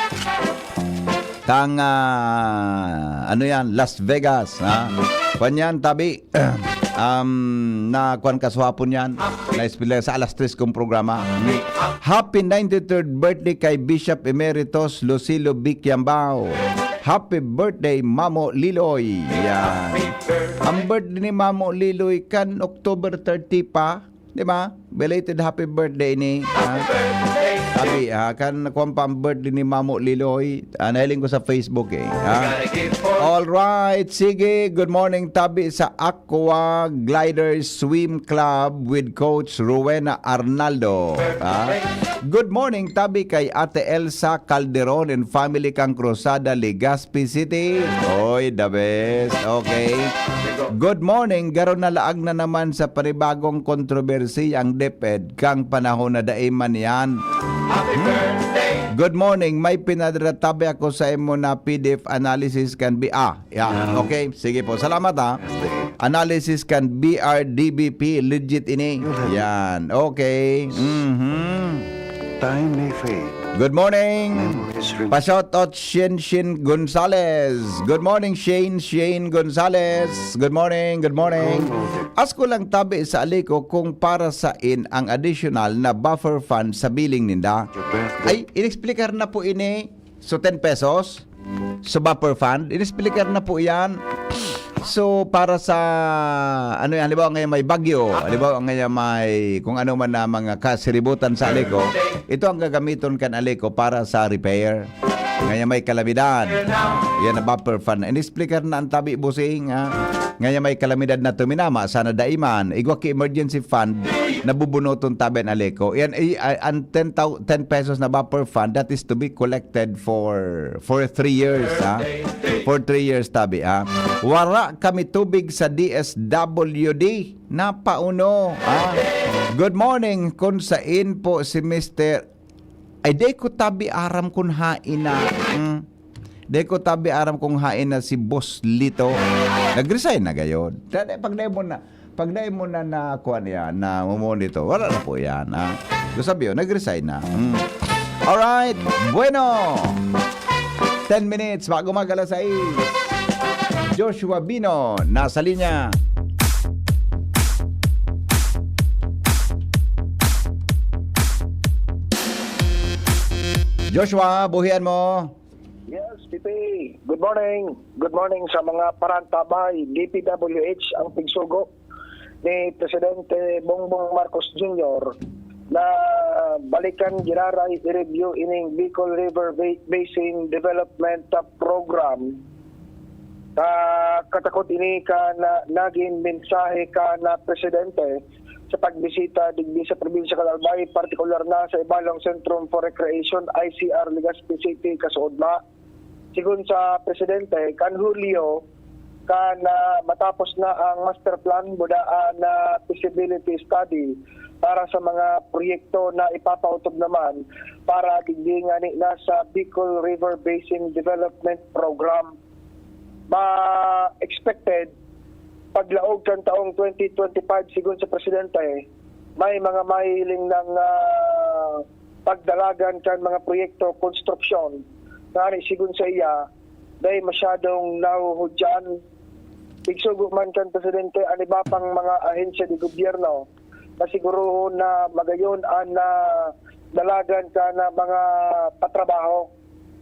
Tang, ah, ano yan? Las Vegas. Ha? Kwan yan, tabi. Um, na kwan kaswapon yan. Na-explain sa alas tres kong programa. Happy ninety-third birthday kay Bishop Emeritus Lucilo B. Kiambao. Happy birthday, Mamo Liloy. Yan. Ang birthday ni Mamo Liloy kan October thirty pa. Di ba? Belated happy birthday ni, ha? Tabi, ha? Kan nakuha pa ang birthday ni Mamo Liloy. Ah, nahiling ko sa Facebook, eh. Ha? All right, sige. Good morning, tabi sa Aqua Glider Swim Club with Coach Rowena Arnaldo. Ha? Good morning, tabi kay Ate Elsa Calderon and family kang Cruzada, Legazpi City. Oy, the best. Okay. Good morning. Garo na laag na naman sa panibagong kontrobersiya ang DepEd kang panahon na dai man yan. Hmm? Good morning. May pinadara tabi ako sa imo na P D F analysis kan B-, ah, yeah. Ah. Okay, sige po. Salamat, ha. Analysis kan B R D B P, legit ini. Yan. Okay. Mhm. Time may fade. Good morning. Memories remain. Pa-shoutout, Shin Shin Gonzales. Good morning, Shane, Shane Gonzales. Good morning, good morning. Asko lang tabi sa Alico kung para sain ang additional na buffer fund sa billing ninda. Ay, inexplikar na po ini. So, ten pesos. So, buffer fund. Inexplikar na po yan. So, para sa, ano yan, halimbawa ngayon may bagyo, halimbawa ngayon may kung ano man na mga kasiributan sa Alico, ito ang gagamiton kan Alico para sa repair. Ngayon may kalamidad. Yan ang buffer fund. Inexplikar na ang tabi, bossing, ha? Ngayon may kalamidad na tuminama, sana daiman. Igwa ki emergency fund, nabubunuton tabi ang Alico. Yan, i-, a-, ang ten thou-, ten pesos na buffer fund, that is to be collected for, for three years, ha? For three years, tabi, ha? Wara kami tubig sa D S W D. Napauno, ha? Good morning, kun sain po si Mister Ay, di ko tabi aram kun hain na, hmm. Di ko tabi aram kung hain na si Boss Lito. Nag-resign na gayod. Dali, pag dai mo na, pag dai mo na, na kuwan yan, na mumuon dito, wala na po yan, ha? Gusto sabi yun, nag-resign na. Hmm. Alright, bueno. Ten minutes, bago mag alas sais. Joshua Bino, nasa linya. Joshua, buhian mo. Yes, P P. Good morning. Good morning sa mga parantabay. D P W H ang pigsugo ni Presidente Bongbong Marcos Junior na balikan giraray i-review ining Bicol River Ba-, Basin Development Program. Ka-, katakot ini ka na, nagin mensahe ka na presidente sa pagbisita digdi sa probinsya kan Albay, partikular na sa Ibalong Centrum for Recreation, I C R, Legazpi City, kasuodma. Sigon sa presidente, kan Hulyo, kan, ah, matapos na ang master plan, budaan na feasibility study para sa mga proyekto na ipapaotob naman para digdi ngani na sa Bicol River Basin Development Program. Ma-expected, paglaog kan taong twenty twenty-five, sigon sa presidente, may mga mahiling ng, ah, pagdalagan kan mga proyekto, konstruksyon. Ngani, sigon sa iya, dai masyadong nahuhudyaan. Igsugo man kan presidente an iba pang mga ahensya de gobyerno na sigurohon na magayon an, ah, dalagan kan, ah, mga patrabaho.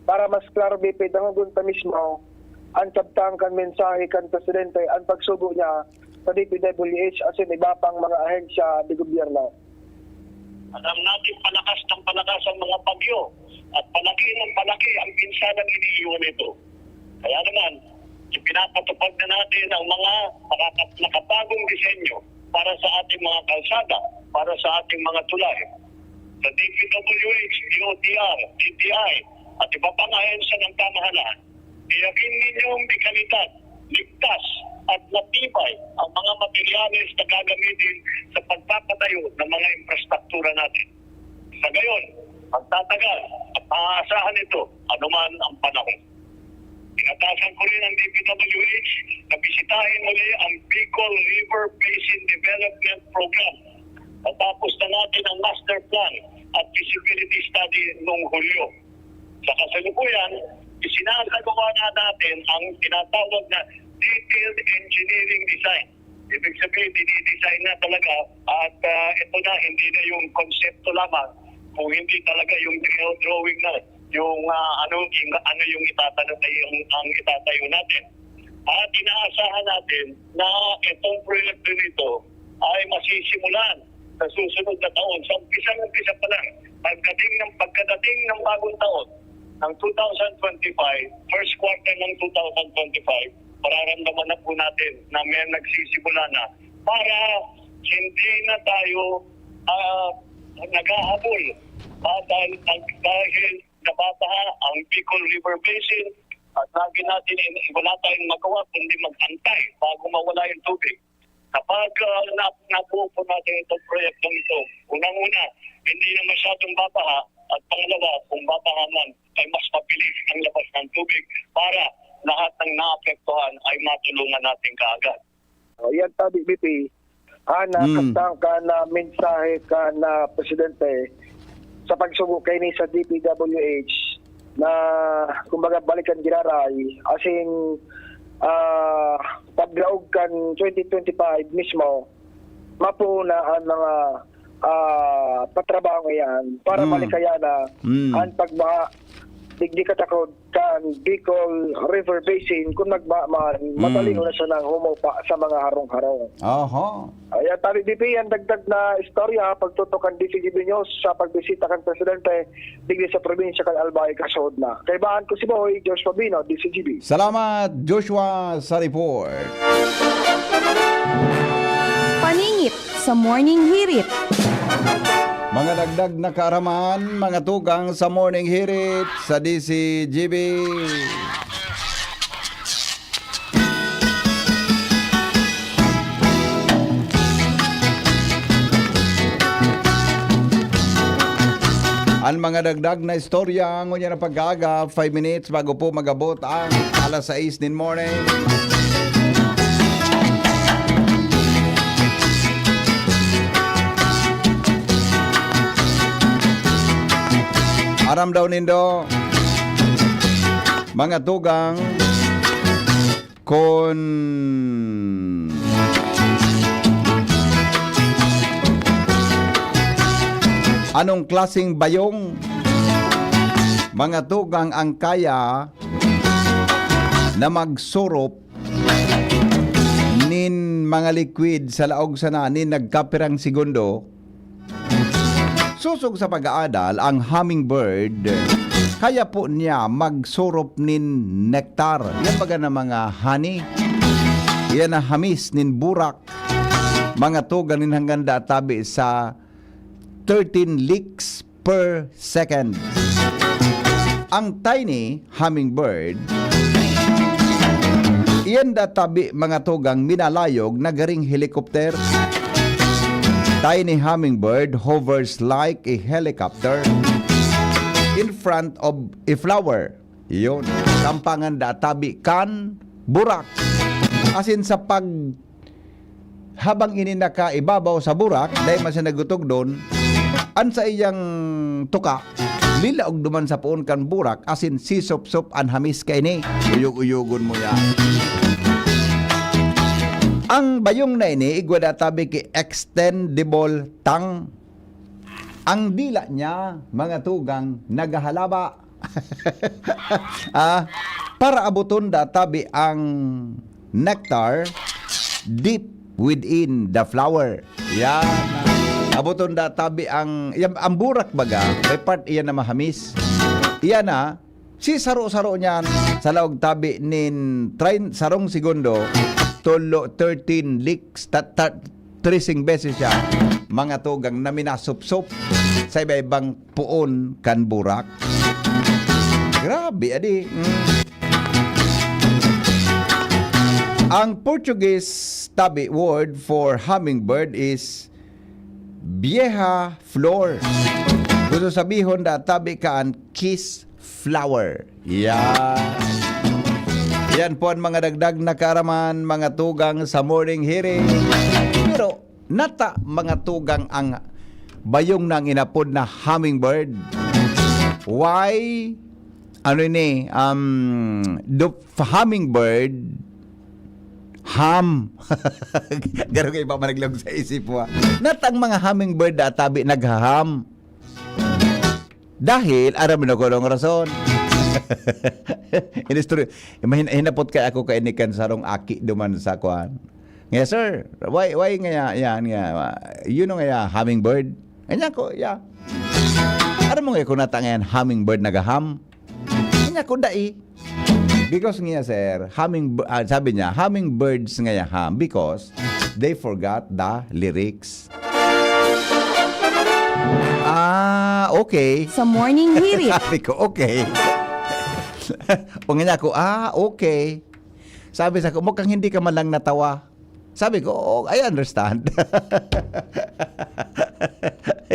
Para mas klaro, P P, dangogon ta mismo an kabtang kan mensahe kan presidente, an pagsugo niya sa D P W H asin iba pang mga ahensya de gobyerno. Alam natin, palakas ng palakas ang mga bagyo at palaki ng palaki ang pinsanang iniiwan nito. Kaya naman, ipinapatupad na natin ang mga nakaka-, nakabagong disenyo para sa ating mga kalsada, para sa ating mga tulay. Sa D P W H, D O T R, D T I, at iba pang ahensya ng pamahalaan, tiyakin ninyong de kalidad, ligtas, at matibay ang mga materyales na gagamitin sa pagpapatayo ng mga infrastruktura natin. Sa gayon, magtatagal at maaasahan ito anuman ang panahon. Inatasan ko rin ang D P W H na bisitahin muli ang Bicol River Basin Development Program. Matapos na natin ang master plan at feasibility study noong Hulyo. Sa kasalukuyan, isinasagawa na natin ang tinatawag na detailed engineering design. Ibig sabihin, dinidesign na talaga at, ah, ito na, hindi na yung konsepto lamang, kung hindi talaga yung drawing na, yung, ah, ano, yung, ano yung itatayo, yung, ang itatayo natin. At inaasahan natin na itong proyekto nito ay masisimulan sa susunod na taon, sa umpisang-umpisa pa lang, pagdating ng, pagkadating ng bagong taon, ng two thousand twenty-five, first quarter ng two thousand twenty-five, mararamdaman na po natin na may nagsisimula na para hindi na tayo, ah, naghahabol. Dahil, dahil nababaha ang Bicol River Basin at lagi natin, wala tayong magawa kundi mag-antay bago mawala yung tubig. Kapag, ah, na-, nabuo po natin itong proyektong ito, unang-una, hindi na masyadong babaha, At pangalawa, kung matahaman, ay mas mabilis ang labas ng tubig para lahat ng naapektuhan ay matulungan natin kaagad. O, yan tabi, B P, ah, na Mm. kastang ka na mensahe ka na presidente sa pagsugo kaini sa D P W H na, kumbaga, balikan giraray, asin, ah, paglaog kan twenty twenty-five mismo, mapuuna an mga, ah, patrabaho iyan para Mm. malikaya na Mm. an pagbaha digdi katakod kan Bicol River Basin. Kun magbaha man, Mm. madali na siya nang humupa sa mga harong-harong. Oho. Ayan, tabi, B P, ang dagdag na istorya, pagtutok kan D C G B News sa pagbisita kan Presidente digdi sa probinsya kan Albay, kasuod na. Kaibahan ko si Boy George Pabino, D C G B. Salamat, Joshua, sa report. Paningit sa Morning Hirit. Mga dagdag na kaaraman, mga tugang sa Morning Hirit sa D C G B. An mga dagdag na istorya, ngunyan na pag-aaga, five minutes bago po mag-abot ang alas sais nin morning. Aram daw nindo, mga tugang, kun anong klaseng bayong, mga tugang, ang kaya na magsurop nin mga liquid sa laog sana nin nagkapirang segundo. Sosog sa pag-aadal, ang hummingbird, kaya po niya magsurop nin nectar. Yan baga na mga honey. Yan na hamis nin burak. Mga tugang nin hanggang databi sa thirteen licks per second. Ang tiny hummingbird, iyan databi, mga tugang, minalayog na garing helicopter. Tiny hummingbird hovers like a helicopter in front of a flower. Yun. Tampangan databi kan burak. Asin sa pag habang ini nakaibabaw sa burak, dai man siya nagutugdon, an saiyang tuka, lilaog duman sa poon kan burak, asin sisopsop an hamis kaini. Uyog-uyogon mo yan. Ang bayong na ini, igwa databi ki extendable tongue. Ang dila niya, mga tugang, naghahalaba. Ah, para aboton databi ang nectar deep within the flower. Yan. Aboton databi ang, yan, ang burak baga, may part iyan na mahamis. Iyan na, si saro-saro niyan, sa laog tabi nin train, sarong segundo, tulo, thirteen licks, ta-, ta-, tracing beses siya, mga tugang na minasupsop sa iba-ibang poon kan burak. Grabe, adi. Mm. Ang Portuguese tabi word for hummingbird is beija-flor. Gusto sabihon da tabi ka an kiss flower. Yan. Yan po ang mga dagdag na kaaraman, mga tugang sa morning hirit. Pero nata, mga tugang, ang bayong nang inapod na hummingbird. Why? Ano ini? Um, the hummingbird ham. Garo kayo pa managlag sa isip mo, ah. Natang mga hummingbird databi naghaham. Dahil, aram mo na ko anong rason. Inistorya, imahin-, hinapot kaya ako kainikan sarong aki duman sa kwan. Nga, "Sir, why, why nga yan, nga, you know nga hummingbird?" Kanya ko, "Yeah." Aram mo nga kung nata ngayon hummingbird nagaham? Kanya ko, "Dai." Because nga, sir, humming, ah, sabi niya, hummingbirds nga ham because they forgot the lyrics. Ah, okay. Sa Morning Hirit. Sabi ko, "Okay." O nga niya ako, "Ah, okay." Sabi sa ko, "Mukhang hindi ka man lang natawa." Sabi ko, "Oh, I understand."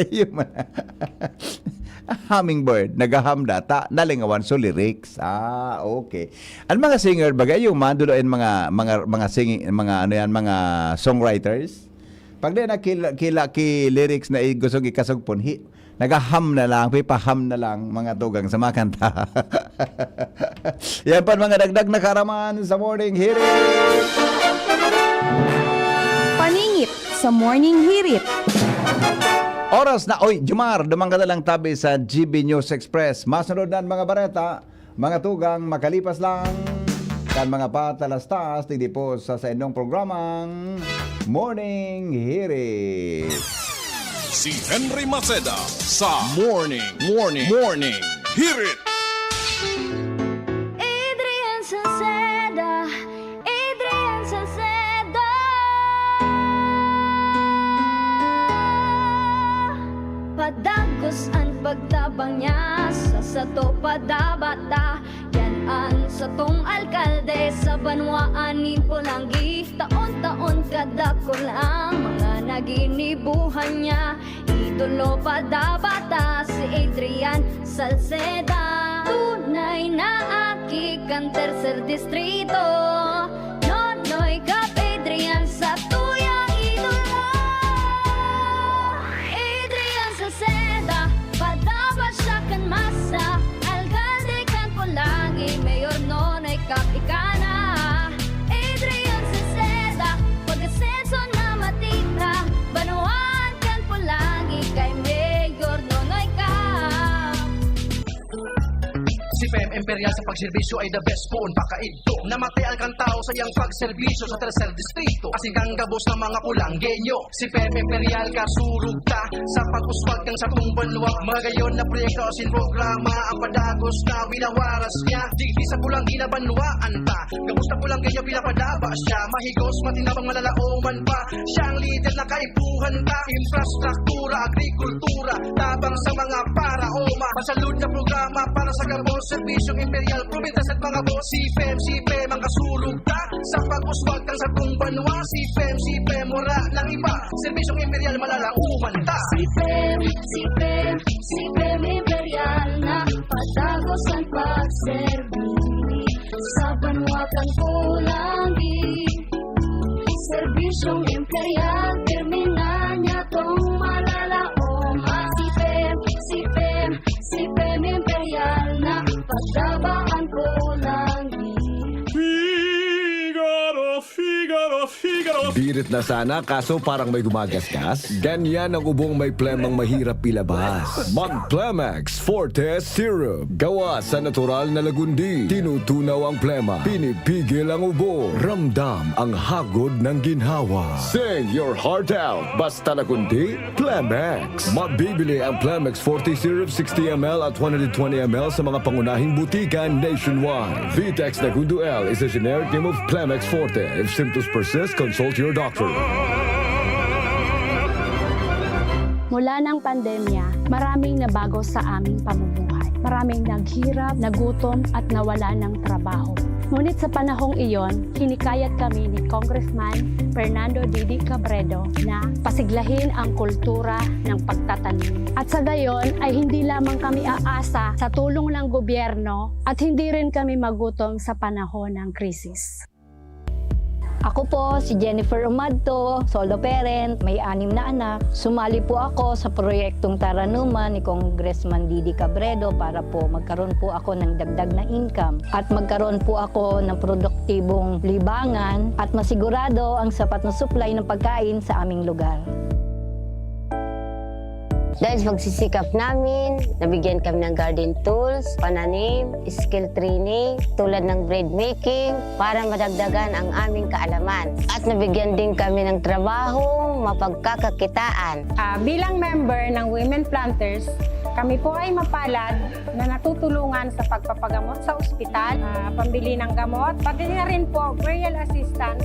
Yun man. Hummingbird, nagaham data, nalingawan, so lyrics. Ah, okay. Ang mga singer, bagay, yung madulo yan, mga, mga, mga singing, mga ano yan, mga songwriters. Pag di na kila, kila ki lyrics na i-, gustong ikasugpon, hi-, nagaham na lang, pipaham na lang, mga tugang sa mga kanta. Yan pa ang mga dagdag na kaaraman sa Morning Hirit. Paningit sa Morning Hirit. Oras na, oy, Jumar, duman ka na lang tabi sa G B News Express. Masunod na ang mga bareta, mga tugang, makalipas lang kan mga patalastas, digdi po sa saindong programang Morning Hirit. Si Henry Maceda sa Morning, Morning, Morning Hirit. Adrian Salceda, Adrian Salceda. Padagos an pagtabang niya sa sato, padabata. Yan an satong alkalde sa banwaan nin Polangui. Taon-taon kadakul ang mga naginibuhan niya. Idolo padabata si Adrian Salceda. Tunay na aki kan Tercer Distrito. Nonoy Cap Adrian, satuyang idolo. Adrian Salceda, padaba siya kan masa. Alkalde kan Polangui, Mayor Nonoy Cap ika na. Adrian Salceda, pag-asenso na matira. Banwaan kan Polangui kay Mayor Nonoy Cap. Si P M Imperial sa pagserbisyo ay the best poon pa kaidto. Namatay an kan tawo sa iyang pagserbisyo sa Tercer Distrito. Asin kan gabos na mga Polanggueño. Si P M Imperial kasurog ta sa pag-uswag kan satong banwa. Magayon na proyekto asin programa ang padagos na winawaras niya. Digdi sa Polangui na banwaan ta. Gabos na Polanggueño pinapadaba siya. Mahigos, matinabang, malalaoman pa. Siya ang lider na kaipuhan ta. Infrastruktura, agrikultura, tabang sa mga paraoma. Pasalud na programa para sa gabos, serbisyong imperial, probinsya sa mga boss. Si P M, si P M ang kasurog ta. Sa pag-uswag kan satong banwa, si P M, si P M, wala nang iba. Serbisyong imperial, malalaoman ta. Si P M, si P M, si P M Imperial na padagos ang pagserbi sa banwa kan Polangui. Serbisyong imperial, pirmi na niya tong malalaom. Si P M, si P M, si P M Imperial na pagtabaan ko lang. Figaro, Figaro, Figaro. Birit na sana, kaso parang may gumagasgas. Ganyan ang ubong may plemang mahirap ilabas. Mag Plemex Forte Syrup. Gawa sa natural na lagundi. Tinutunaw ang plema. Pinipigil ang ubo. Ramdam ang hagod ng ginhawa. Sing your heart out. Basta lagundi, Plemex. Mabibili ang Plemex Forte Syrup sixty M L at one hundred twenty M L sa mga pangunahing butika nationwide. Vitex Nagundo L is a generic name of Plemex Forte. If symptoms persist, consult your doctor. Mula ng pandemya, maraming nabago sa aming pamumuhay. Maraming naghirap, nagutom, at nawalan ng trabaho. Ngunit sa panahong iyon, hinikayat kami ni Congressman Fernando Didi Cabredo na pasiglahin ang kultura ng pagtatanim. At sa gayon ay hindi lamang kami aasa sa tulong ng gobyerno at hindi rin kami magutom sa panahon ng krisis. Ako po si Jennifer Umadto, solo parent, may anim na anak. Sumali po ako sa proyektong Taranuman ni Congressman Didi Cabredo para po magkaroon po ako ng dagdag na income at magkaroon po ako ng produktibong libangan at masigurado ang sapat na supply ng pagkain sa aming lugar. Dahil sa pagsisikap namin, nabigyan kami ng garden tools, pananim, skill training, tulad ng bread making, para madagdagan ang aming kaalaman. At nabigyan din kami ng trabaho, mapagkakakitaan. Ah, bilang member ng Women Planters, kami po ay mapalad na natutulungan sa pagpapagamot sa ospital, ah, pambili ng gamot, pati na rin po burial assistance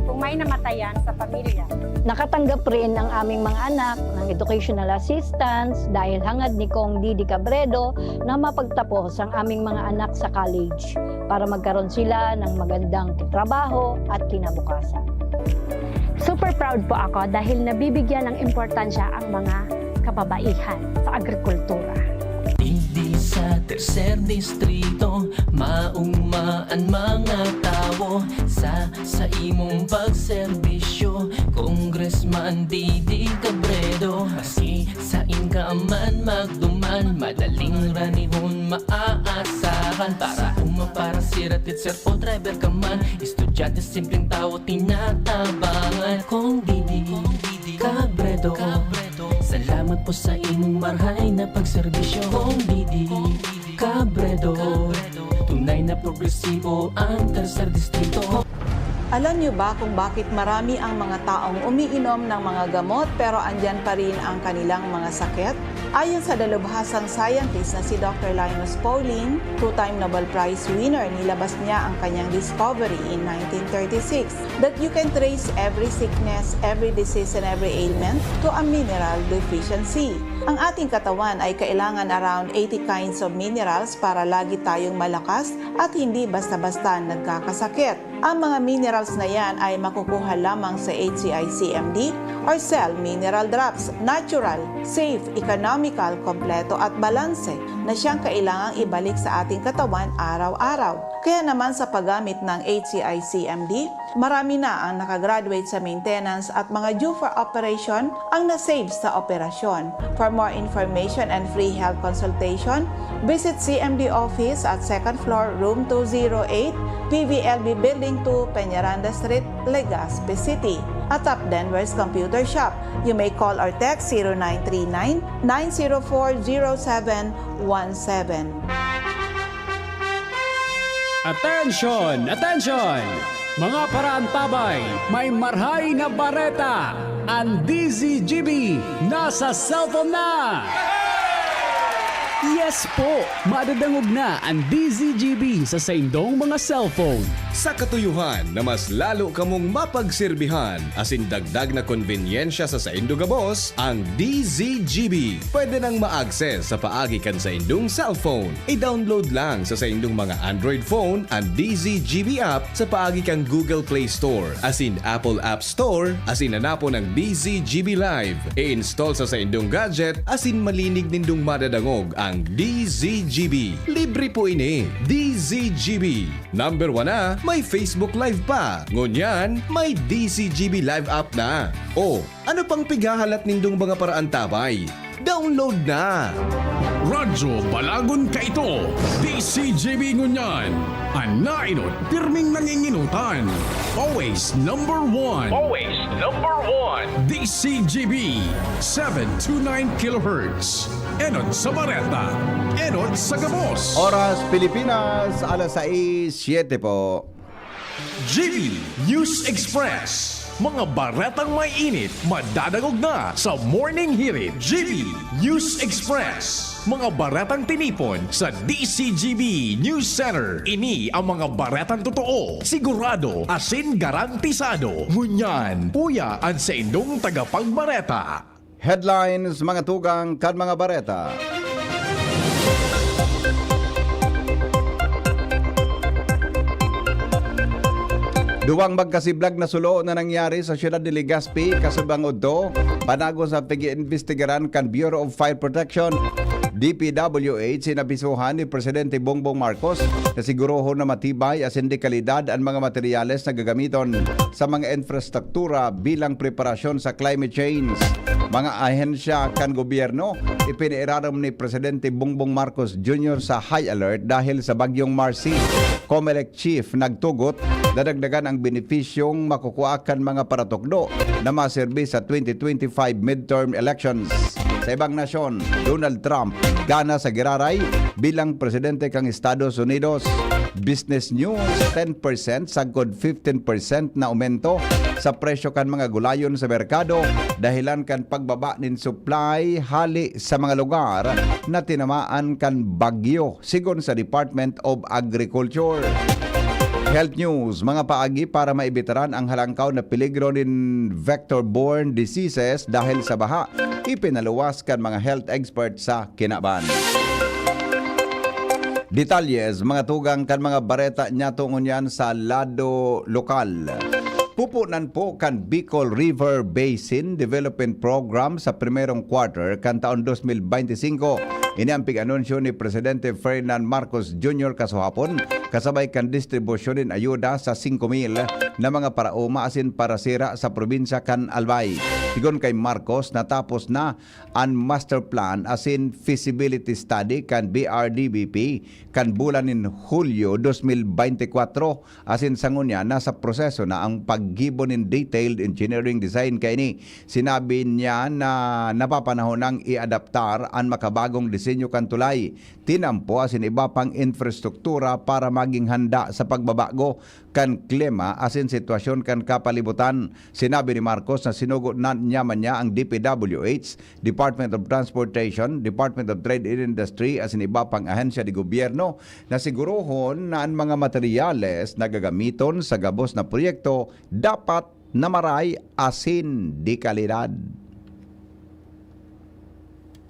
kung may namatayan sa pamilya. Nakatanggap rin ang aming mga anak ng educational assistance dahil hangad ni Cong Didi Cabredo na mapagtapos ang aming mga anak sa college para magkaroon sila ng magandang trabaho at kinabukasan. Super proud po ako dahil nabibigyan ng importansya ang mga kababaihan sa agrikultura. Sa tercer distrito, mauma an mga tawo sa, sa imong pagserbisyo. Congressman Didi Cabredo, maski sain ka man magduman, madaling ranihon maaasahan. Para uma, para sira, teacher o driver ka man, estudyante, simpleng tawo, tinatabangan. Kong Didi Cabredo, salamat po sa imong marhay na pagserbisyo. Kong Didi Cabredo, tunay na progresibo ang tercer distrito. Alam niyo ba kung bakit marami ang mga taong umiinom ng mga gamot pero andyan pa rin ang kanilang mga sakit? Ayon sa dalubhasang scientist na si Doctor Linus Pauling, two-time Nobel Prize winner, nilabas niya ang kanyang discovery in nineteen thirty-six that you can trace every sickness, every disease, and every ailment to a mineral deficiency. Ang ating katawan ay kailangan around eighty kinds of minerals para lagi tayong malakas at hindi basta-basta nagkakasakit. Ang mga minerals na yan ay makukuha lamang sa H C I C M D or Cell Mineral Drops. Natural, safe, economical, kompleto at balanse na siyang kailangang ibalik sa ating katawan araw-araw. Kaya naman sa paggamit ng H C I C M D, marami na ang nakagraduate sa maintenance at mga due for operation ang na-save sa operasyon. For more information and free health consultation, visit C M D office at second floor, room two zero eight, P V L B Building two, Peñaranda Street, Legazpi City. Atap Denver's Computer Shop. You may call or text zero nine three nine, nine zero four, zero seven one seven. Attention! Attention! Mga paraantabay, may marhay na bareta! Ang D Z G B nasa cellphone na! Yes po! Madadangog na ang D Z G B sa saindong mga cellphone. Sa katuyuhan na mas lalo kamong mapagserbihan asin dagdag na konbenyensya sa saindo gabos, ang D Z G B pwede nang ma-access sa paagi kan saindong cellphone. I-download lang sa saindong mga Android phone ang D Z G B app sa paagi kan Google Play Store asin Apple App Store asin hanapon ang D Z G B Live. I-install sa saindong gadget asin malinig nindong madadangog ang D Z G B. Libre po ini. D Z G B. Number one na, may Facebook Live pa. Ngunyan, may D Z G B Live app na. O, ano pang pighahalat nindong mga paraantabay? Download na! Radyo Balagon kaito, D Z G B ngunyan. An nainot, pirming nanginginutan. Always number one. Always number one. D Z G B, seven two nine kilohertz. Enot sa Bareta. Enot sa Gabos. Oras Pilipinas, alas sais, siyete po. G B News Express. Mga baretang may init, madadangog na sa Morning Hirit. G B News Express. Mga baretang tinipon sa D Z G B News Center. Ini ang mga baretang totoo, sigurado, asin garantisado. Ngunyan, uya an saindong tagapagbareta. Headlines, mga tugang kan mga bareta. Duwang magkasiblag na sulo na nangyari sa siyudad ni Legazpi, kasubang udto, panagon sa pag-iimbestigaran kan Bureau of Fire Protection, D P W H, inabisuhan ni Presidente Bongbong Marcos na sigurohon na matibay asin de kalidad an mga materyales na gagamiton sa mga infrastruktura bilang preparasyon sa climate change. Mga ahensya kan gobyerno, ipinairarom ni Presidente Bongbong Marcos Junior sa high alert dahil sa Bagyong Marcy. Comelec Chief nagtugot, dadagdagan ang benepisyong makukua kan mga paratukdo na maserbi sa twenty twenty-five midterm elections. Sa ibang nasyon, Donald Trump gana sa giraray bilang presidente kan Estados Unidos. Business News, ten percent sagkod fifteen percent na aumento sa presyo kan mga gulayon sa merkado dahilan kan pagbaba nin supply hali sa mga lugar na tinamaan kan bagyo, sigon sa Department of Agriculture. Health News, mga paagi para maibitaran ang halangkaw na peligro nin vector-borne diseases dahil sa baha, ipinaluwas kan mga health expert sa kinaban. Detalles, mga tugang kan mga bareta niyato ngunyan sa lado lokal. Pupunan po kan Bicol River Basin Development Program sa primerong quarter kan taon dos mil bente singko Ini ang pig-anunsyo ni Presidente Ferdinand Marcos Junior kasuhapon, kasabay kan distribusyon nin ayuda sa singko mil na mga paraoma asin parasira sa probinsya kan Albay. Sigon kay Marcos, natapos na an master plan asin feasibility study kan B R D B P kan bulan nin Hulyo dos mil bente kwatro, asin sa ngunyan nasa proseso na ang paggibo nin detailed engineering design kaini. Sinabi niya na napapanahon nang iadaptar an makabagong disenyo kan tulay, tinampo asin iba pang infrastruktura para maging handa sa pagbabago kan klima asin sitwasyon kan kapalibutan. Sinabi ni Marcos na sinugo na niya man niya ang D P W H, Department of Transportation, Department of Trade and Industry asin iba pang ahensya de gobyerno na sigurohon na an mga materyales na gagamiton sa gabos na proyekto dapat na maray asin de kalidad.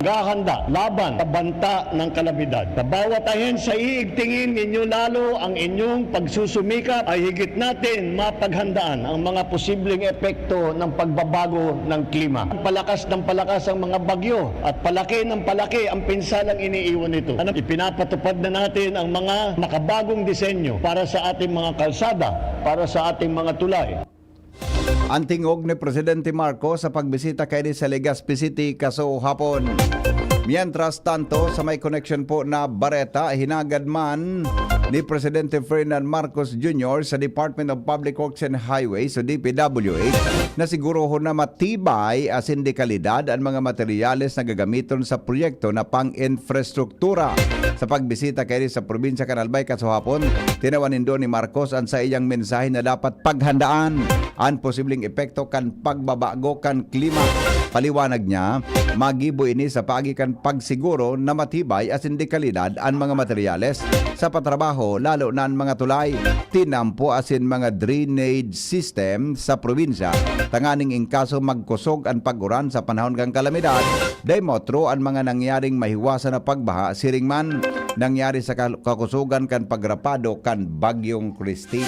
Naghahanda laban sa banta ng kalamidad. Sa bawat ahensya, iigtingin ninyo lalo ang inyong pagsusumikap ay higit natin mapaghandaan ang mga posibleng epekto ng pagbabago ng klima. Palakas ng palakas ang mga bagyo at palaki ng palaki ang pinsalang iniiwan nito. Ano, ipinapatupad na natin ang mga makabagong disenyo para sa ating mga kalsada, para sa ating mga tulay. An tingog ni Presidente Marcos sa pagbisita kaini sa Legazpi City kasuhapon. Mientras tanto, sa may koneksyon po na bareta, hinagad man ni Presidente Ferdinand Marcos Junior sa Department of Public Works and Highways o D P W H na sigurohon na matibay asin de kalidad an mga materyales na gagamiton sa proyekto na pang-infrastruktura. Sa pagbisita kaini sa probinsya kan Albay kasuhapon, tinawan nindo ni Marcos an saiyang mensahe na dapat paghandaan an posibleng epekto kan pagbabago kan klima. Paliwanag niya, magibo ini sa paagi kan pagsiguro na matibay asin de kalidad an mga materyales sa patrabaho, lalo na an mga tulay, tinampo asin mga drainage system sa probinsya, tanganing in kaso magkusog an pag-uran sa panahon kan kalamidad, dai maotro an mga nangyaring mahiwasan na pagbaha, siring man nangyari sa kal-, kakusogan kan pagrapado kan Bagyong Christine.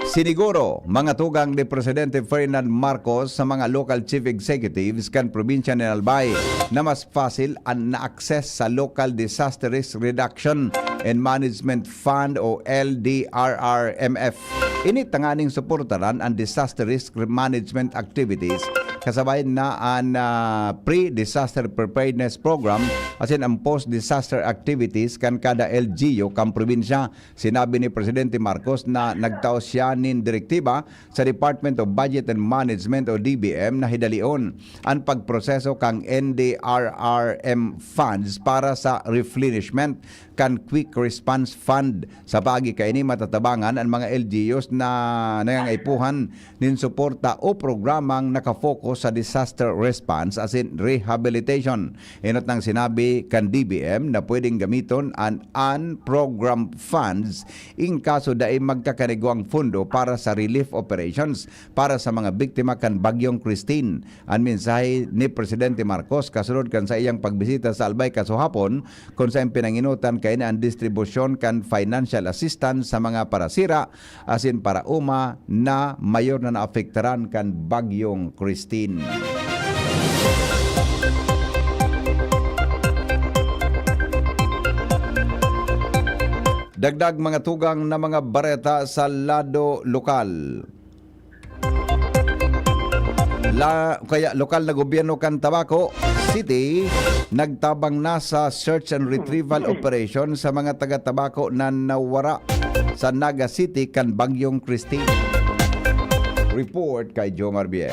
Siniguro, mga tugang ni Presidente Ferdinand Marcos sa mga local chief executives kan probinsya nin Albay na mas fasil an na-access sa Local Disaster Risk Reduction and Management Fund o L D R R M F. Ini tanganing suportaran an disaster risk management activities, kasabay na an, ah, pre-disaster preparedness program asin an post-disaster activities kan kada L G U kan probinsya. Sinabi ni Presidente Marcos na nagtao siya nin direktiba sa Department of Budget and Management o D B M na hidalion an pagproseso kan N D R R M funds para sa replenishment kan Quick Response Fund. Sa paagi kaini, matatabangan an mga L G Us na nangangaipuhan nin suporta o programang nakafocus sa disaster response asin rehabilitation. Enot nang sinabi kan D B M na pwedeng gamiton an unprogrammed funds in kaso dai magkakanigwang pondo para sa relief operations para sa mga biktima kan Bagyong Christine. An mensahe ni Presidente Marcos kasunod kan saiyang pagbisita sa Albay kasuhapon, kun saen pinangenotan kaini an distribusyon kan financial assistance sa mga parasira asin paraoma na mayor na naapektaran kan Bagyong Christine. Dagdag mga tugang na mga bareta sa lado lokal. La, kaya lokal na gobyerno kan Tabaco City nagtabang na sa search and retrieval operation sa mga taga Tabaco na nawara sa Naga City kan Bagyong Christine. Report kay Jomar Biel.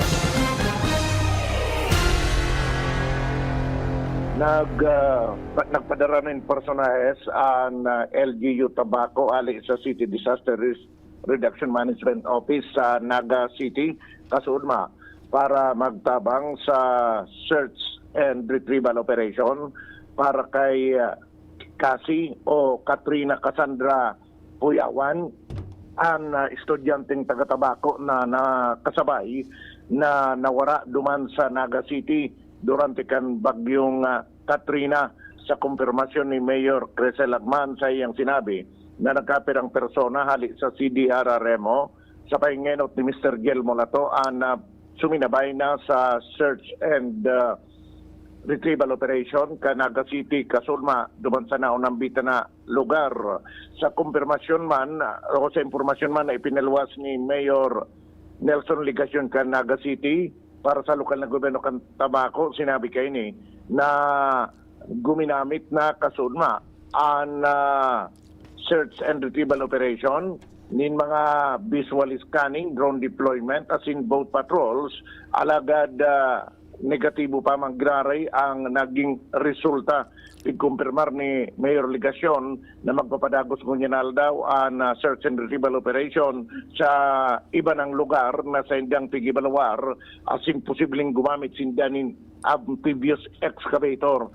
Nag, ah, pa- nagpadara nin personahes an, ah, L G U Tabaco ali sa City Disaster Risk Reduction Management Office sa Naga City, Kasudma, para magtabang sa search and retrieval operation para kay, ah, Cassie o Katrina Cassandra Puyawan, an, ah, estudyanteng taga Tabaco na nakasabay na nawara duman sa Naga City durante kan bagyong, ah, Katrina. Sa kumpirmasyon ni Mayor Crisel Lagman sa iyang sinabi na nagkapirang persona hali sa C D R R M O, sa pahingenot ni Mister Guillermo Lato, an, ah, suminabay na sa search and, ah, retrieval operation kan Naga City, kasulma duman sa naunambitan na lugar. Sa kumpirmasyon man o sa impormasyon man na ipinaluwas ni Mayor Nelson Legacion kan Naga City, para sa lokal na gobyerno kan Tabaco, sinabi kaini na guminamit na kasulma an, ah, search and retrieval operation nin mga visual scanning, drone deployment, asin boat patrols, alagad, ah, negatibo pa man giraray ang naging resulta. Pigkumpirmar ni Mayor Legacion na magpapadagos ngunyan na aldaw an, ah, search and retrieval operation sa iba nang lugar na saindang pig-ibaluar asin posibleng gumamit sinda nin amphibious excavator.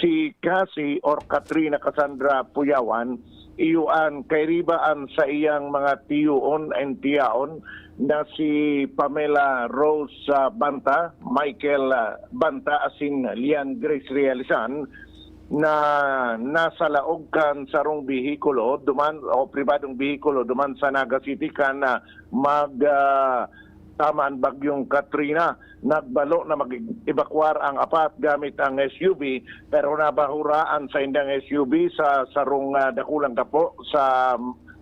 Si Cassie or Katrina Cassandra Puyawan, iyo an kairiba an saiyang mga tiyoon and tiyaon na si Pamela Rose, ah, Banta, Michael, ah, Banta, asin Lian Grace Realizan, na nasa laog kan sarong behikulo duman o pribadong behikulo duman sa Naga City kan, ah, mag, ah, tama an bagyong Katrina. Nagbalo na mag-ebakwar ang apat gamit ang S U V, pero nabahura an saindang S U V sa sarong, ah, dakulang gapo sa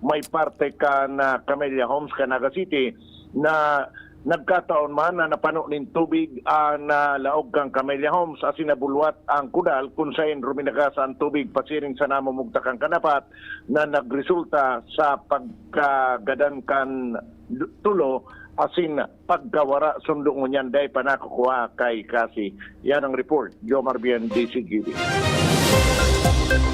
may parte kan, ah, Camellia Homes kan Naga City, na nagkataon man na napano nin tubig an, ah, laog kan Camellia Homes asin nabulwat ang kudal kun saen ruminagas an tubig pasiring sa namumugtakan kan apat na nagresulta sa pagkagadan kan du-, tulo asin pagkawara sundo ngunyan dai pa nakukuha kay Cassie. Yan ang report, Jomar Bien, D C G B.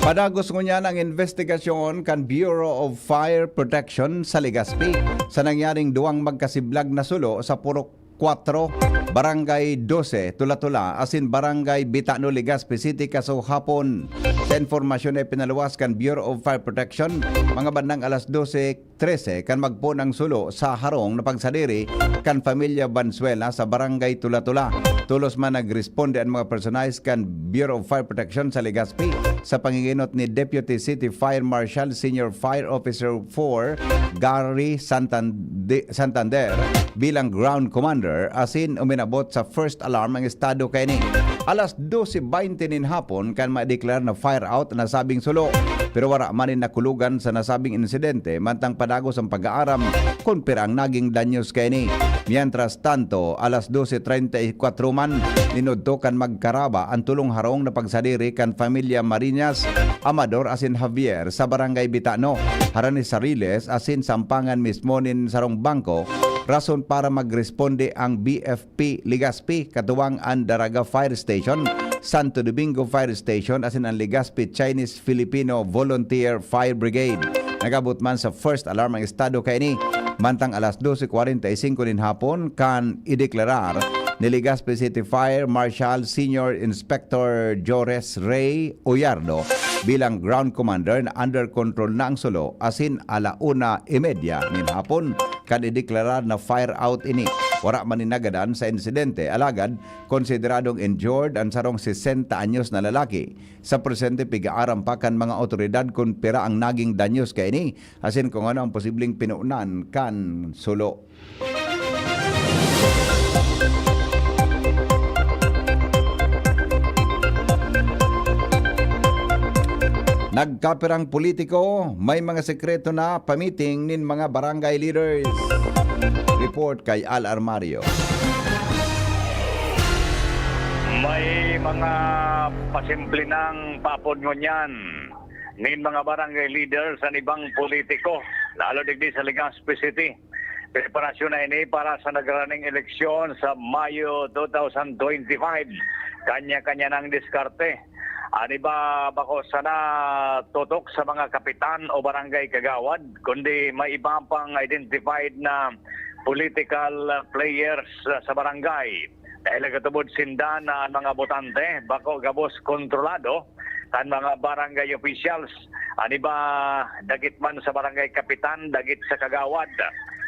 Padagos ngunyan ang investigasyon kan Bureau of Fire Protection sa Legazpi sa nangyaring duwang magkasiblag na sulo sa Purok kwatro, Barangay Dose, Tula-Tula, asin Barangay Bitano, Legazpi City, kasuhapon. Sa impormasyon na ipinaluwas kan Bureau of Fire Protection, mga bandang alas dose trese kan magpoon ang sulo sa harong na pagsadiri kan Pamilya Banzuela sa Barangay Tula-Tula. Tolos man nagresponde an mga personahes kan Bureau of Fire Protection sa Legazpi sa pangingenot ni Deputy City Fire Marshal Senior Fire Officer four Gary Santande-, Santander bilang Ground Commander asin uminabot sa first alarm ang estado kaini. Alas dose baynte nin hapon kan madeklarar na fire out an nasabing sulo, pero wara man nin nakulogan sa nasabing insidente, mantang padagos ang pag-aaram kun pira ang naging danyos kaini. Mientras tanto, alas dose treinta y cuatro man, nin udto kan magkaraba an tolong harong na pagsadiri kan Pamilya Marinas, Amador asin Javier sa Barangay Bitano, harani sa riles asin sampangan mismo nin sarong bangko, rason para magresponde ang B F P Legazpi, katuwang an Daraga Fire Station, Santo Domingo Fire Station, asin an Legazpi Chinese Filipino Volunteer Fire Brigade. Nag-abot man sa first alarm ang estado kaini, mantang alas dose kwarenta y singko nin hapon kan ideklarar ni Legazpi City Fire Marshal Senior Inspector Jores Rey Oyardo bilang ground commander na under control na ang sulo asin ala una y media nin hapon kan ideklarar na fire out ini. Wara man nin nagadan sa insidente, alagad konsideradong injured an sarong sesenta anyos na lalaki. Sa presente, pig-aaram pa kan mga awtoridad kun pira ang naging danyos kaini asin kung ano ang posibleng pinunan kan sulo. Nagkapirang politiko, may mga sekreto na pamiting nin mga barangay leaders. Report kay Al Armario. May mga pasimple nang paapod ngunyan nin mga barangay leaders an ibang politiko, lalo digdi sa Legazpi City. Preparasyon na ini para sa nagraning eleksyon sa Mayo two thousand twenty-five. Kanya-kanya nang diskarte. An iba bako sana tutok sa mga kapitan o barangay kagawad, kundi may iba pang identified na political players sa barangay. Dahil nagkatubod sinda na an mga botante bako gabos kontrolado kan mga barangay officials. An iba dagit man sa barangay kapitan, dagit sa kagawad.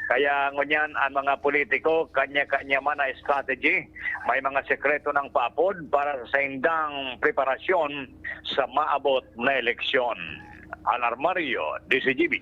Kaya ngunyan an mga politiko, kanya-kanya man na strategy. May mga sekreto nang paapod para sa saindang preparasyon sa maabot na eleksyon. Alarmario, D C G B.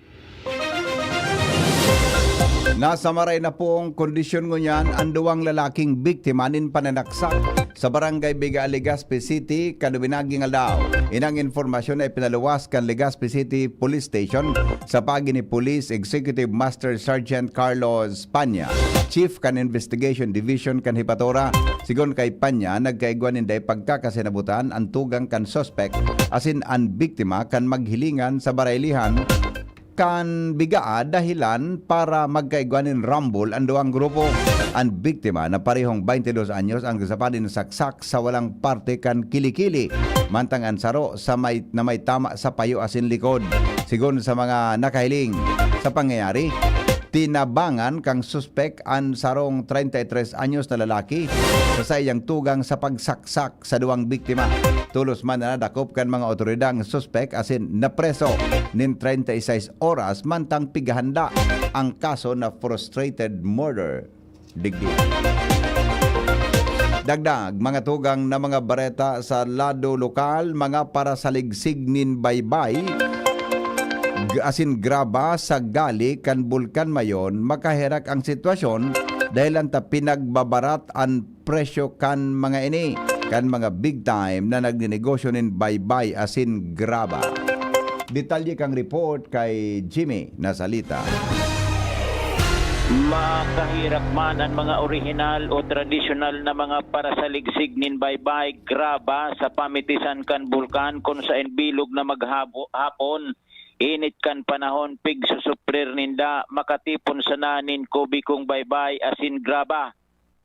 Nasa maray na pong kondisyon ngunyan an duwang lalaking biktima nin pananaksak sa Barangay Biga, Legazpi City, kan binaging aldaw. Inang impormasyon na ipinaluwas kan Legazpi City Police Station sa paagi ni Police Executive Master Sergeant Carlos Panya, Chief kan Investigation Division kan Hepatura. Sigon kay Panya, nagkaigwa nin dai pagkakasinabutan an tugang kan suspek asin an biktima kan maghilingan sa baraylihan kan Biga dahilan para magkaigwa nin rambol an duwang grupo. An biktima na parehong baintidos anyos an sapa nin saksak sa walang parte kan kilikili, mantang an saro sa may, na may tama sa payo asin likod. Sigon sa mga nakahiling sa pangyayari, tinabangan kan suspek an sarong treinta y tres anyos na lalaki sa saiyang tugang sa pagsaksak sa duwang biktima. Tolos man na nadakop kan mga otoridad ang suspek asin napreso nin treinta y seis oras, mantang pighahanda ang kaso na frustrated murder. Digdi. Dagdag, mga tugang na mga bareta sa lado lokal, mga parasaligsig nin baybay, g-, asin graba sa gali kan Bulkan Mayon, makaherak ang sitwasyon dahel ta pinagbabarat an presyo kan mga ini, kan mga big time na nagnenegosyo nin baybay asin graba. Detalye kan report kay Jimmy Nasalita. Makaherak man an mga orihinal o tradisyonal na mga parasaligsig nin baybay, graba, sa pamitisan kan bulkan, kun saen bilog na maghabo-, hapon, init kan panahon, pigsusuprir ninda, makatipon sana nin kubikong baybay asin graba.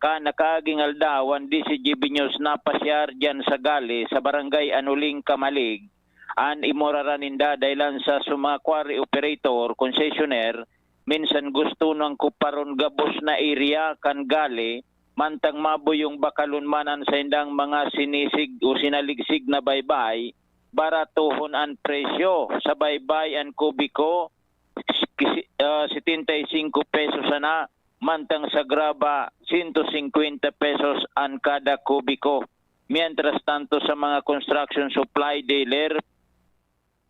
Kan nakaaging aldaw, an D C G B News napasyar diyan sa gali sa Barangay Anuling, Camalig, an imorara ninda dahelan sa suma quarry operator, concessionaire, minsan gusto nang kuparon gabos na area kan gali, mantang mabuyong bakalon man an saindang mga sinisig o sinaligsig na baybay, baratohon an presyo. Sa baybay, an kubiko, kisi-, ah, setenta y cinco pesos sana, mantang sa graba, sento singkwenta pesos an kada kubiko. Mientras tanto, sa mga construction supply dealer,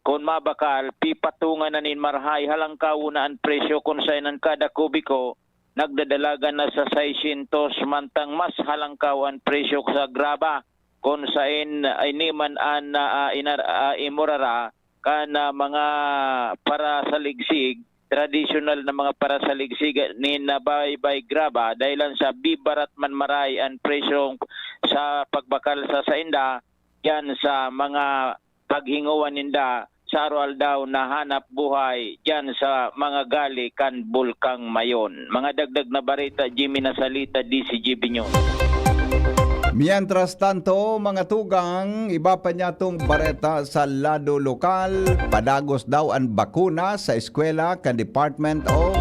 kun mabakal, pipatungan na nin marahay, halangkawon na an presyo kun saen an kada kubiko nagdadalagan na sa seiscientos, mantang mas halangkaw an presyo sa graba, kun saen, ah, ini man an, ah, inar-, ah, imorara kan, ah, mga parasaligsig, tradisyonal na mga parasaligsig nin, ah, baybay graba, dahelan sa bibarat man maray an presyo sa pagbakal sa sainda, diyan sa mga paghingowan ninda sa araw-aldaw na hanap buhay diyan sa mga gali kan Bulkang Mayon. Mga dagdag na bareta, Jimmy Nasalita, D C G B News. Mientras tanto, mga tugang, iba pa niyatong bareta sa lado lokal. Padagos daw an bakuna sa eskwela kan Department of,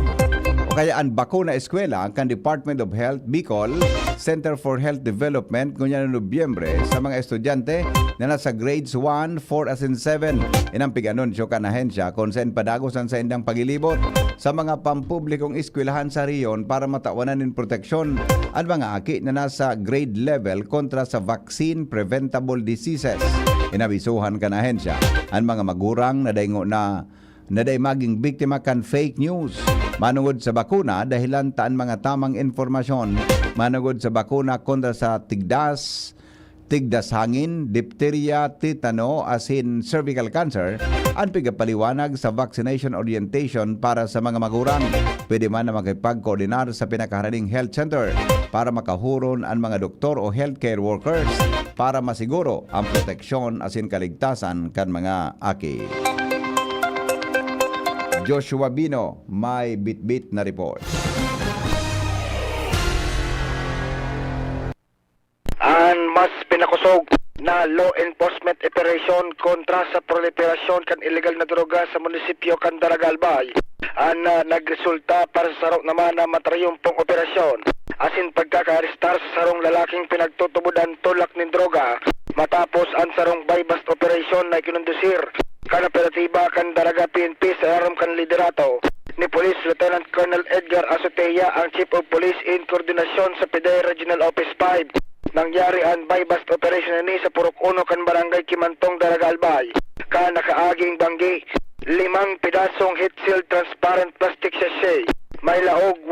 o kaya an bakuna eskwela kan Department of Health Bicol, Center for Health Development, ngunyan na Nobyembre, sa mga estudyante na nasa grades one, four asin seven. Inang pig-anunsyo kan ahensya kun saen padagos an saindang paglilibot sa mga pampublikong eskwelahan sa rehiyon para matawan nin proteksyon an mga aki na nasa grade level kontra sa vaccine-preventable diseases. Inabisuhan kan ahensya an mga magurang na dai ngona na dai magin biktima kan fake news manongod sa bakuna, dahelan ta an mga tamang impormasyon manongod sa bakuna kontra sa tigdas, tigdas hangin, dipterya, tetano, asin cervical cancer an pigapaliwanag sa vaccination orientation para sa mga magurang. Pwede man na makipagkoordinar sa pinakaharaning health center para makahuron an mga doktor o healthcare workers para masiguro ang proteksyon asin kaligtasan kan mga aki. Joshua Bino, may bitbit na report. An mas pinakosog na law enforcement operation kontra sa proliferasyon kan illegal na droga sa munisipyo kan Daraga Albay an, ah, nagresulta para sa saro naman na matrayumpong operasyon asin pagkakaarestar sa sarong lalaking pinagtutubodan tulak nin droga matapos an sarong buy-bust operation na ikinondusir kan operatiba kan Daraga P N P sa ilarom kan liderato ni Police Lieutenant Colonel Edgar Azotea, ang Chief of Police in koordinasyon sa PDEA Regional Office five. Nangyari an buy-bust operation ini sa Purok Uno kan Barangay Kimantong, Daraga Albay. Kan nakaaging banggi, limang pedasong heat-sealed transparent plastic sachet, may laog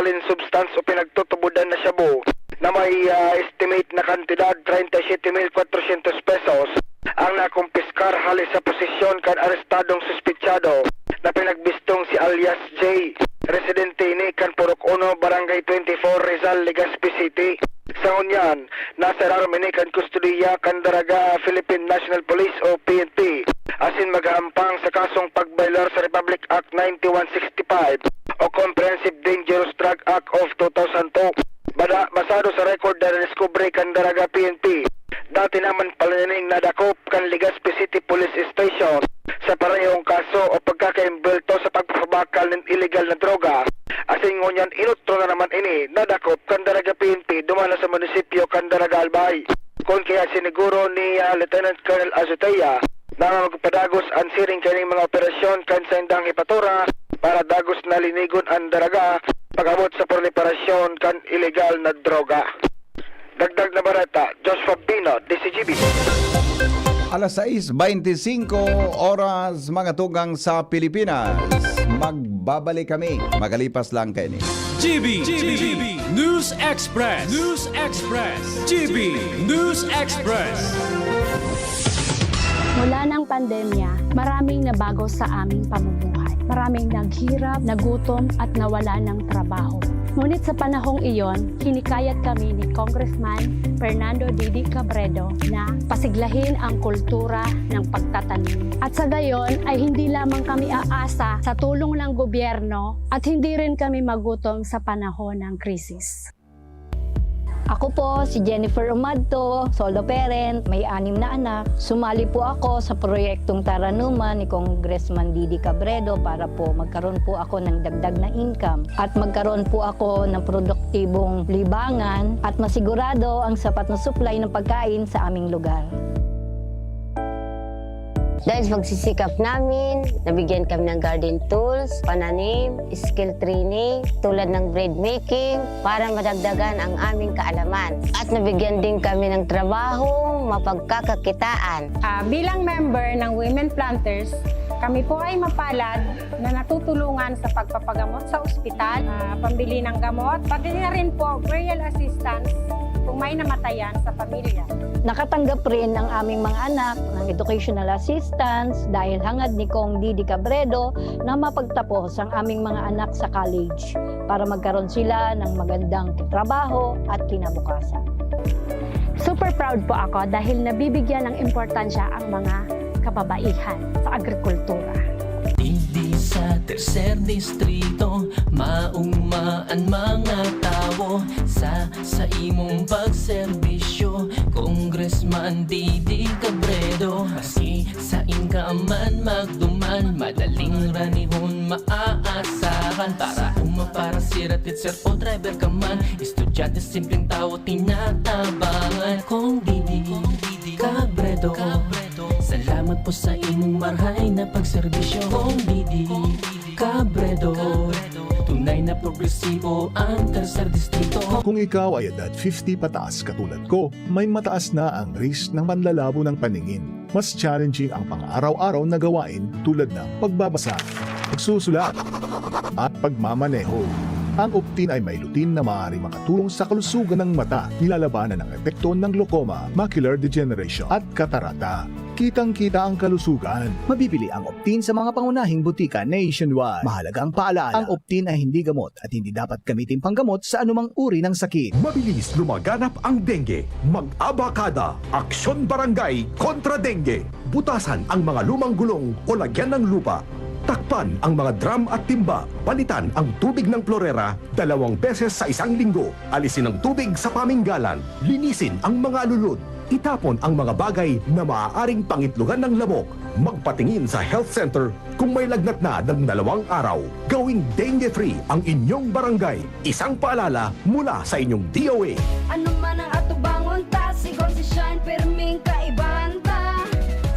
in substance o pinagtutubodan na shabu na may, ah, estimate na kantidad treinta y siete mil cuatrocientos pesos ang nakumpiskar hali sa posesyon kan arestadong suspetsado na pinagbistong si alias J. Residente ini kan Purok Uno, Barangay twenty-four, Rizal, Legazpi City. Sa ngunyan, nasa irarom ini kan kustodiya kan Daraga Philippine National Police o P N P, asin maghahampang sa kasong pagbayolar sa Republic Act ninety-one sixty-five o Comprehensive Dangerous Drug Act of two thousand two. Bada, basado sa record na nadiskubre kan Daraga P N P, dati naman pala nining nadakop kan Legazpi City Police Station sa parehong kaso o pagkakaimbwelto sa pagpapabakal nin iligal na droga. Asin ngunyan inutro na naman ini nadakop kan Daraga P N P duman na sa munisipyo kan Daraga Albay. Kun kaya siniguro ni, ah, Lieutenant Colonel Azotea na magpadagos an siring kaining mga operasyon kan saindang hepatura para dagos na linigon an Daraga pag-abot sa proliperasyon kan iligal na droga. Dagdag na bareta, Joshua Pino, D C G B. Alas sais beintisinko oras, mga tugang sa Pilipinas. Magbabalik kami makalipas lang kaini. G B, G B, News Express, News Express, G B, News Express. Mula ng pandemya, maraming nabago sa aming pamumuhay. Maraming naghirap, nagutom, at nawala ng trabaho. Ngunit sa panahong iyon, hinikayat kami ni Congressman Fernando Didi Cabredo na pasiglahin ang kultura ng pagtatanim. At sa gayon ay hindi lamang kami aasa sa tulong ng gobyerno at hindi rin kami magutom sa panahon ng krisis. Ako po si Jennifer Umadto, solo parent, may anim na anak. Sumali po ako sa proyektong Taranuman ni Congressman Didi Cabredo para po magkaroon po ako ng dagdag na income at magkaroon po ako ng produktibong libangan at masigurado ang sapat na supply ng pagkain sa aming lugar. Dahil sa pagsisikap namin, nabigyan kami ng garden tools, pananim, skill training, tulad ng bread making, para madagdagan ang aming kaalaman. At nabigyan din kami ng trabahong mapagkakakitaan. Ah, bilang member ng Women Planters, kami po ay mapalad na natutulungan sa pagpapagamot sa ospital, ah, pambili ng gamot, pati na rin po burial assistance kung may namatayan sa pamilya. Nakatanggap rin ang aming mga anak ng educational assistance dahil hangad ni Cong Didi Cabredo na mapagtapos ang aming mga anak sa college para magkaroon sila ng magandang trabaho at kinabukasan. Super proud po ako dahil nabibigyan ng importansya ang mga kababaihan sa agrikultura. Digdi sa tercer distrito, maugma an mga tawo sa, sa imong pagserbisyo, Congressman Didi Cabredo. Maski sain ka man magduman, madaling ranihon maaasahan. Para uma, para sira, teacher o driver ka man, estudyante, simpleng tawo, tinatabangan. Cong Didi Cabredo, salamat po sa imong marahay na pagserbisyo. Cong Didi Cabredo, tunay na progresibo ang Tercer Distrito. Kung ikaw ay edad fifty pataas katulad ko, may mataas na ang risk ng panlalabo ng paningin. Mas challenging ang pang-araw-araw na gawain tulad ng pagbabasa, pagsusulat, at pagmamaneho. Ang Optin ay may lutein na maaaring makatulong sa kalusugan ng mata, nilalabanan ang epekto ng glaucoma, macular degeneration, at katarata. Kitang-kita ang kalusugan. Mabibili ang Optin sa mga pangunahing butika nationwide. Mahalagang paalala, ang Optin ay hindi gamot at hindi dapat gamitin panggamot sa anumang uri ng sakit. Mabilis lumaganap ang dengue. Mag-abakada, Aksyon Barangay kontra Dengue. Butasan ang mga lumang gulong o lagyan ng lupa. Takpan ang mga drum at timba. Palitan ang tubig ng plorera dalawang beses sa isang linggo. Alisin ang tubig sa paminggalan. Linisin ang mga alulod. Itapon ang mga bagay na maaaring pangitlogan ng lamok. Magpatingin sa health center kung may lagnat na ng dalawang araw. Gawing dengue-free ang inyong barangay. Isang paalala mula sa inyong D O A. Ano man ang atubangon ta, si Gonzi Shine, pirming kaibahan ta.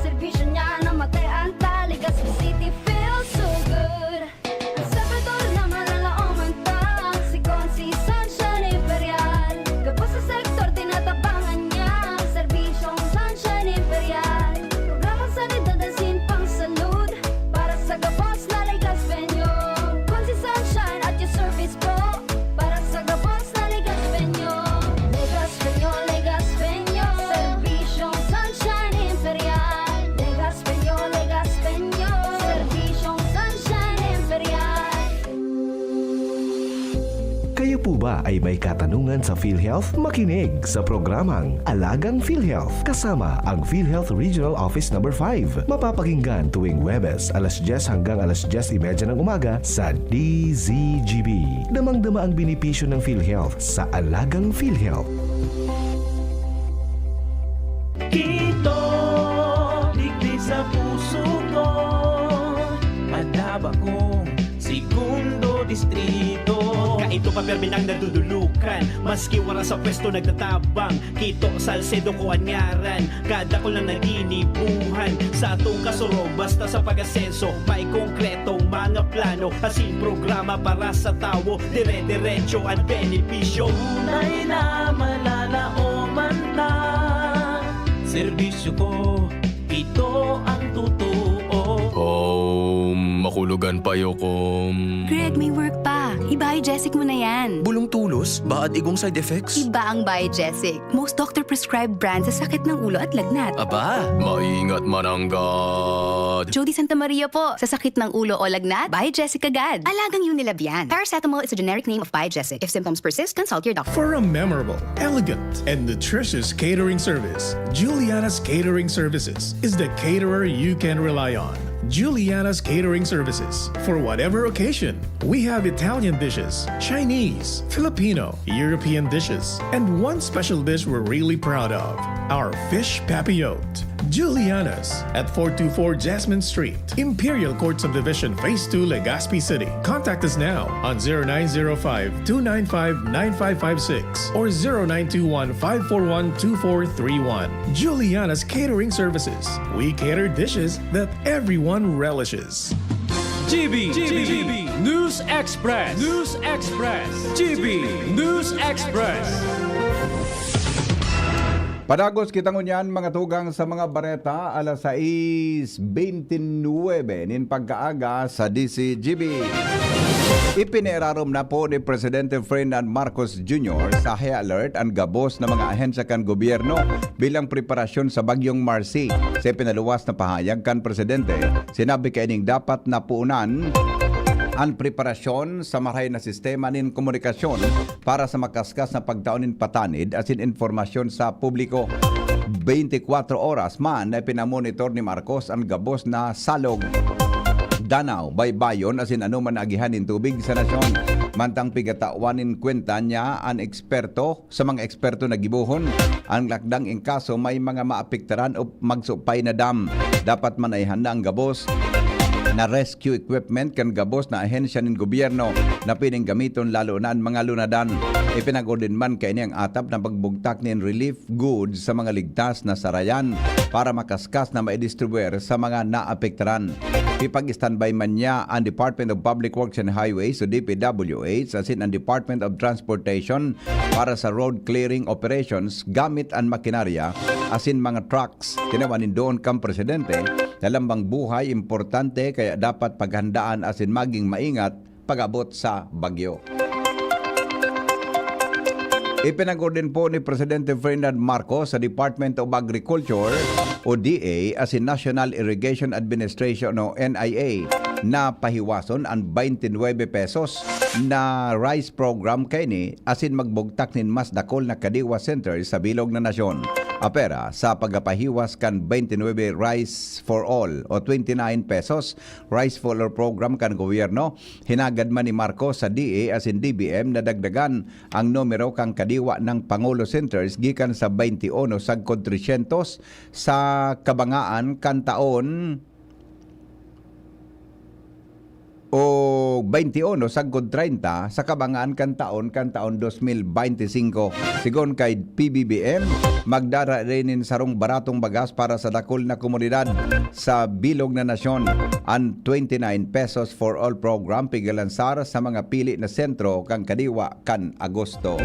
Serbisyo niya na matay-an ta, Legazpi City feels so good. Ang Salvador na malalaoman ta, si Gonzi Sunshine Imperial. Gabos sa sektor, tinatabangan niya. Serbisyong Sunshine Imperial. Programang sanidad asin pangsalud. Para sa gabos na Legazpeño. Gonzi Sunshine at your service po. Kayo po ba ay may katanungan sa PhilHealth? Makinig sa programang Alagang PhilHealth kasama ang PhilHealth Regional Office Number five. Mapapakinggan tuwing Huwebes, alas dyes hanggang alas dyes y media ng umaga sa D Z G B. Damang-dama ang benepisyo ng PhilHealth sa Alagang PhilHealth. Kito, digdi sa puso ko, Adaba kong segundo distrito. Kaito pa permi nang nadudulukan, maski wala sa pwesto nagtatabang. Kito, Salcedo ko an ngaran, kadakul na naginibuhan. Sa atong kasurog, basta sa pag-asenso, may konkretong mga plano, asin programa para sa tawo, dire-diretso an benepisyo. Tunay na malalaoman ta, serbisyo ko, ito ang totoo. Kom, makulogan payo, Kom. Greg, may work pa. I-Biogesic mo na yan. Bulong tulos, baad igong side effects? Iba ang Biogesic. Most doctor-prescribed brand sa sakit ng ulo at lagnat. Aba, maingat mananggad. Jody Santa Maria po. Sa sakit ng ulo o lagnat, Biogesic agad. Alagang Unilab yan. Paracetamol is a generic name of Biogesic. If symptoms persist, consult your doctor. For a memorable, elegant, and nutritious catering service, Juliana's Catering Services is the caterer you can rely on. Juliana's Catering Services. For whatever occasion, we have Italian dishes, Chinese, Filipino, European dishes, and one special dish we're really proud of, our fish papillote. Juliana's at four two four Jasmine Street, Imperial Court Subdivision, Phase two, Legazpi City. Contact us now on zero nine zero five, two nine five, nine five five six or zero nine two one, five four one, two four three one. Juliana's Catering Services. We cater dishes that everyone relishes. G B, G B, News Express, News Express, G B, News Express. Padagos kita ngunyan, mga tugang, sa mga bareta, alas sais beintinuebe nin pagkaaga sa D Z G B. Ipinirarom na po ni Presidente Ferdinand Marcos Junior sa high alert an gabos na mga ahensya kan gobyerno bilang preparasyon sa Bagyong Marcy. Sa ipinaluwas na pahayag kan Presidente, sinabi kaining dapat na puunan an preparasyon sa marahay na sistema nin komunikasyon para sa makaskas na pagtao nin patanid asin impormasyon sa publiko. Beintikwatro oras man na pinamonitor ni Marcos an gabos na salog, danaw, baybayon asin anoman na agihan nin tubig sa nasyon. Mantang pigatawan nin kwenta niya an eksperto, sa mga eksperto na gibohon, ang lakdang inkaso may mga maapektaran o magsupay na dam. Dapat man ay handa ang gabos na rescue equipment kan gabos na ahensya nin gobyerno na pwedeng gamiton, lalo na an mga lunadan. Ipinag-order man kaini an atap na pagbugtak nin relief goods sa mga ligtas na sarayan para makaskas na maidistribuir sa mga naapektaran. Ipag-standby man niya an Department of Public Works and Highways o D P W H asin an Department of Transportation para sa road clearing operations gamit an makinarya asin mga trucks. Tinawan nin doon kan Presidente na lambang buhay importante, kaya dapat paghandaan asin maging maingat pag-abot sa bagyo. Ipinag-order po ni Presidente Ferdinand Marcos sa Department of Agriculture o D A asin National Irrigation Administration o N I A na pahiwason an twenty-nine pesos na rice program kaini asin magbugtak nin mas dakul na kadiwa center sa bilog na nasyon. Apera sa pagkapahiwas kan twenty-nine rice for all o twenty-nine pesos rice for all program kan gobyerno, hinagad man ni Marcos sa D A asin D B M na dagdagan ang numero kan kadiwa na Pangulo Centers gikan sa twenty-one sagkod tresyentos sa kabangaan kan taon o twenty-one sagkod treinta sa kabangaan kan taon kan taon dos mil beintisinko. Sigon kay P B B M, magdara nin sarong baratong bagas para sa dakul na komunidad sa bilog na nasyon. An twenty-nine pesos for all program pigalansar sa mga pili na sentro kan kadiwa kan Agosto.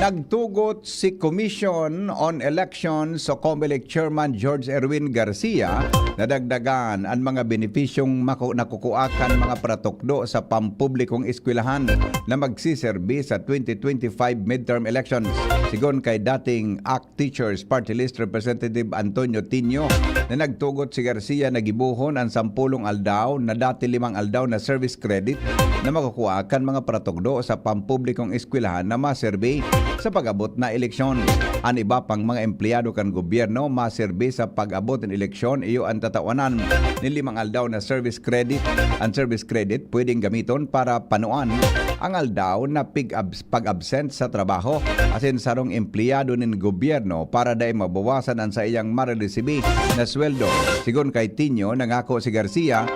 Nagtugot si Commission on Elections o COMELEC Chairman George Erwin Garcia na dagdagan an mga benepisyong maku-, nakukua kan mga paratukdo sa pampublikong eskwelahan na magsiserbi sa twenty twenty-five midterm elections. Sigon kay dating ACT Teachers Party List Representative Antonio Tinio na nagtugot si Garcia na gibohon an sampolong aldaw na dati limang aldaw na service credit na makukua kan mga paratukdo sa pampublikong eskwelahan na maserbi sa pag-abot na eleksyon. An iba pang mga empleyado kan gobyerno maserbi sa pag-abot nin eleksyon iyo an tatawanan nin limang aldaw na service credit. An service credit pwedeng gamiton para panuan ang aldaw na pig-abs-, pag-absent sa trabaho asin sarong empleyado nin gobyerno para dai mabawasan an saiyang mareresibi na sweldo. Sigon kay Tinio, nangako si Garcia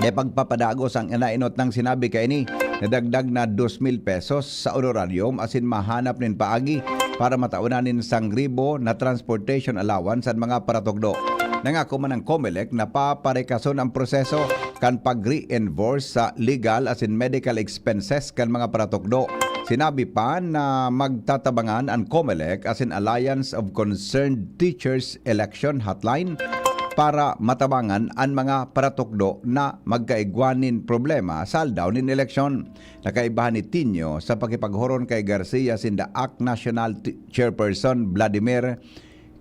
na ipagpapadagos ang nainot nang sinabi kaini na dagdag na dos mil pesos sa honorarium asin mahanap nin paagi para mataonan nin sangribo na transportation allowance an mga paratukdo. Nangako man ang COMELEC na paparekason ang proseso kan pag-reimburse sa legal asin medical expenses kan mga paratukdo. Sinabi pa na magtatabangan an COMELEC asin Alliance of Concerned Teachers Election Hotline para matabangan an mga paratukdo na magkaigwa nin problema sa aldaw nin eleksyon. Nakaibahan ni Tinio sa pakipaghoron kay Garcia sinda ACT National T-, Chairperson Vladimir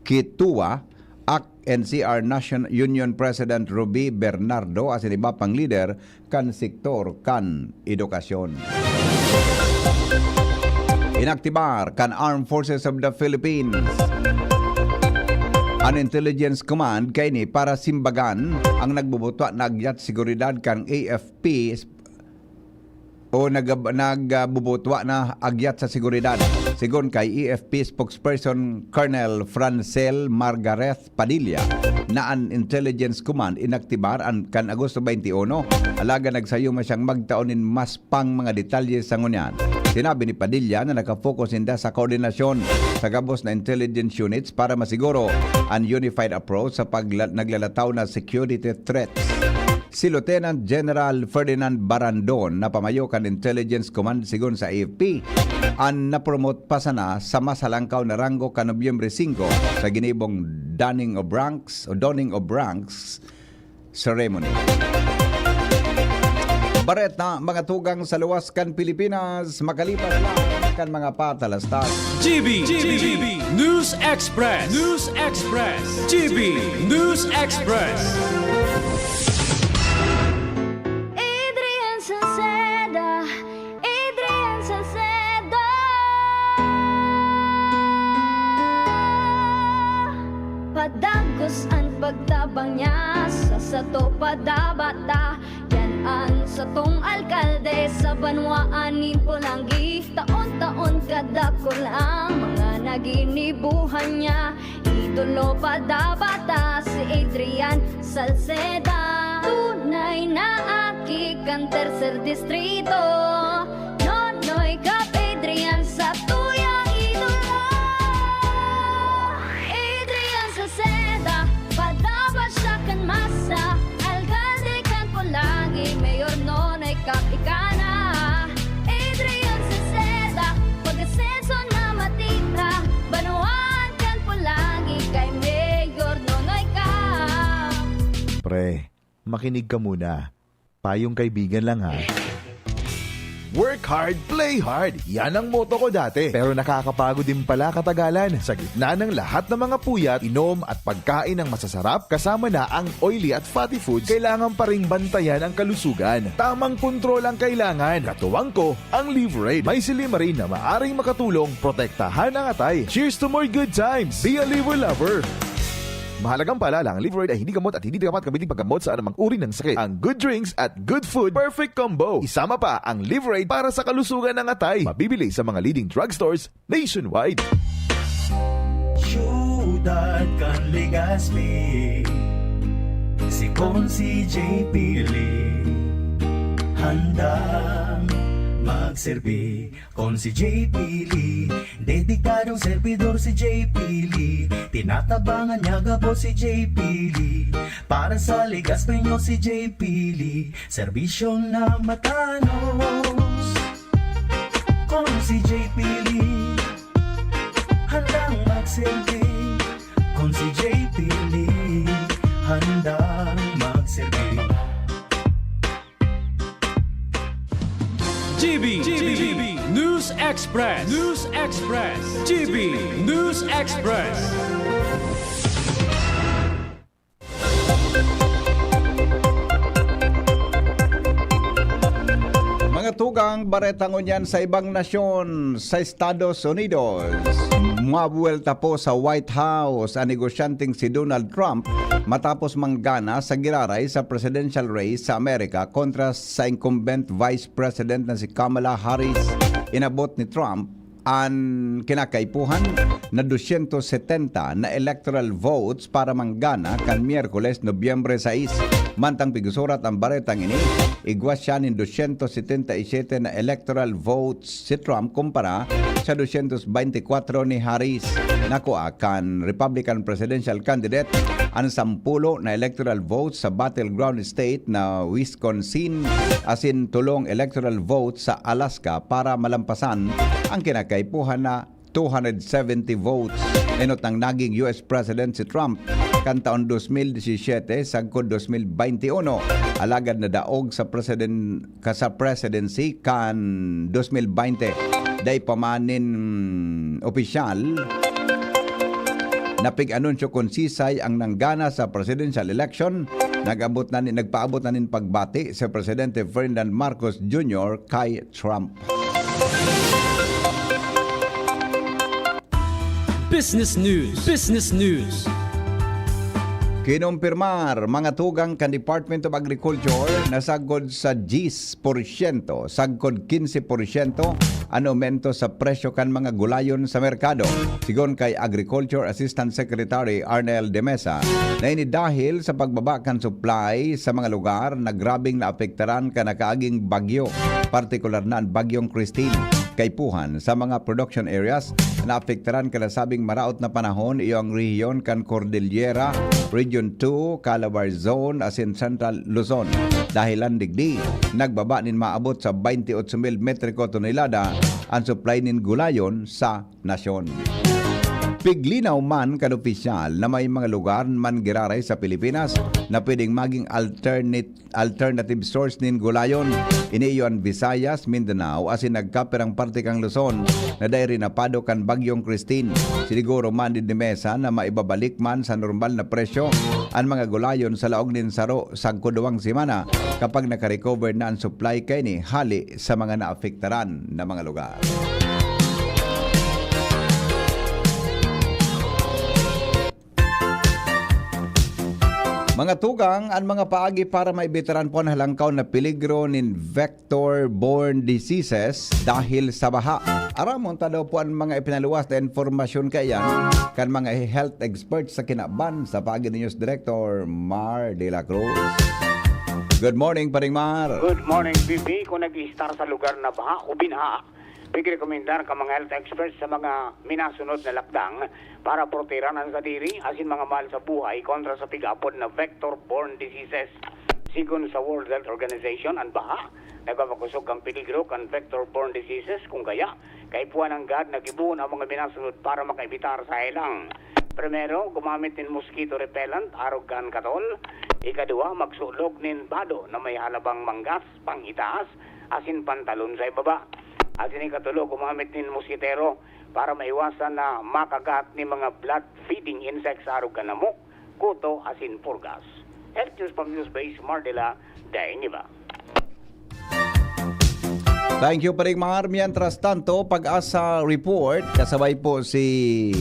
Kitua, ACT-N C R Nation-, Union President Ruby Bernardo asin iba pang lider kan sektor kan edukasyon. Inaktibar kan Armed Forces of the Philippines an Intelligence Command kaini para simbagan ang nagbubutwa na agyat seguridad kan A F P o nag-, nag-, ah, bubutwa na agyat sa seguridad. Sigon kay A F P spokesperson Colonel Francel Margareth Padilla, na an Intelligence Command inaktibar an kan Agosto twenty-one, alagad nagsayo man siyang magtao nin mas pang mga detalye sa ngunyan. Sinabi ni Padilla na nakapokus sinda sa koordinasyon sa gabos na intelligence units para masiguro an unified approach sa pagla-, naglalataw na security threats. Si Lieutenant General Ferdinand Barandon na pamayo kan Intelligence Command, sigon sa A F P, an napromote pa sana sa mas halangkaw na ranggo kan Nobyembre singko sa ginibong Dunning of Ranks o Donning of Ranks ceremony. Bareta, mga tugang sa luwas kan Pilipinas, makalipas lang kan mga patalastas. G B, G B, News Express, News Express, G B News Express. Adrian Salceda, Adrian Salceda. Padagos an pagtabang niya sa sato padabata. Yan an satong alkalde sa banwaan nin Polangui. Taon-taon kadakul ang mga naginibuhan niya. Idolo pa dapat si Adrian Salceda. Tunay na aki kan Tercer Distrito. Nonoy Cap Adrian sa tuyang idolo. Adrian Salceda, padaba siya kan masa. Alkalde kan Polangui, Mayor Nonoy Cap ika na. Adrian Salceda, pag-asenso na matira. Banwaan kan Polangui kay Mayor Nonoy Cap. Pre, makinig ka muna. Payong kaibigan lang, ha. Work hard, play hard. Yan ang motto ko dati. Pero nakakapagod din pala katagalan. Sa gitna ng lahat ng mga puyat, inom at pagkain ng masasarap, kasama na ang oily at fatty foods, kailangan pa ring bantayan ang kalusugan. Tamang kontrol ang kailangan. Katuwang ko, ang Liverade. May silimarin na maaring makatulong protektahan ang atay. Cheers to more good times! Be a Liver Lover! Mahalagang paalala, ang Liverade ay hindi gamot at hindi dapat gamitin paggamot sa anumang uri ng sakit. Ang good drinks at good food, perfect combo. Isama pa ang Liverade para sa kalusugan ng atay. Mabibili sa mga leading drugstores nationwide. Siyudad kan Legazpi, si Consi J P Lee, handang magserbi. Consi J P Lee, dedikadong servidor si J P Lee. Tinatabangan niya gabos si J P Lee. Para sa Legazpeño si J P Lee, serbisyong namatanos. Consi J P Lee, Sergey, kung si J P Lee, handang magserbi. G B, G B, News Express, News Express, G B News Express. Mga tugang, bareta ngunyan sa ibang nasyon sa Estados Unidos. Mabuwelta po sa White House an negosyanteng si Donald Trump matapos manggana sa giraray sa presidential race sa Amerika kontra sa incumbent Vice President na si Kamala Harris. Inabot ni Trump an kinakaipuhan na dosyentos setenta na electoral votes para manggana kan Miyerkules, Nobyembre sais. Mantang pigsurat an baretang ini, igwa siya nin dosyentos setenta y siyete na electoral votes si Trump kumpara sa dosyentos beintikwatro ni Harris. Nakua kan Republican presidential candidate an sampulo na electoral votes sa battleground state na Wisconsin asin tolong electoral votes sa Alaska para malampasan ang kinakaipuhan na two hundred seventy votes. Enot nang naging U S President si Trump kan taon dos mil disisiyete sagkod dos mil baynte uno, alagad nadaog sa presiden-, ka sa presidency kan dos mil baynte. Dai pa man nin opisyal na pig-anunsyo kun sisay ang nanggana sa presidential election, nag-abot na ni, nagpaabot na nin pagbati si Presidente Ferdinand Marcos Junior kay Trump. Business News. Business News. Kinumpirmar, mga tugang kan Department of Agriculture, na sagkod sa diyes porsyento, sagkod kinse porsyento, an aumento sa presyo kan mga gulayon sa merkado. Sigon kay Agriculture Assistant Secretary Arnel de Mesa, na ini dahil sa pagbaba kan supply sa mga lugar na grabeng naapektaran kan nakaaging bagyo, partikular na an Bagyong Christine. Kaipuhan sa mga production areas na naapektaran kan nasabing maraot na panahon iyo ang rehiyon kan Cordillera, Region two, Calabar Zone, asin Central Luzon. Dahilan digdi, nagbaba nin maabot sa baynte otso mil metriko tonelada an supply nin gulayon sa nasyon. Piglinaw man kan opisyal na may mga lugar man giraray sa Pilipinas na pwedeng maging alternate, alternative source nin gulayon. Ini iyo an Visayas, Mindanao, asin nagkapirang parte kan Luzon na dai rinapado kan Bagyong Christine. Siniguro man ni de Mesa na maibabalik man sa normal na presyo an mga gulayon sa laog nin saro sagkod duwang semana kapag nakarecover na an supply kaini hale sa mga naapektaran na mga lugar. Mga tugang, an mga paagi para maibitaran po an halangkaw na peligro nin vector-borne diseases dahil sa baha. Aramon ta daw po an mga ipinaluwas na impormasyon kaiyan kan mga health experts sa kinaban sa paagi ni News Director Mar de la Cruz. Good morning, Paring Mar. Good morning, B B. Kung nag-i-estar sa lugar na baha o binaha, pigrekomendar ka mga health experts sa mga minasunod na lakdang para proteran an sadiri asin mga mahal sa buhay kontra sa pig-apod na vector-borne diseases. Sigon sa World Health Organization, an baha nagpapakosog kan peligro kan vector-borne diseases, kun kaya, kaipuhan nanggad na gibohon ang mga minasunod para makaibitar sa helang. Primero, gumamit nin mosquito repellent, arog kan katol. Ikaduwa, magsulog nin bado na may halabang manggas, pang-itaas, asin pantalon sa ibaba. Asin ikatulo, gumamit nin moskitero para maiwasan na makagat nin mga blood-feeding insects arog kan hamok, kuto, asin purgas. Health News from News Base Mardela, Daing Iba. Thank you, Paring Mar. Mientras tanto, Pag-asa Report, kasabay po si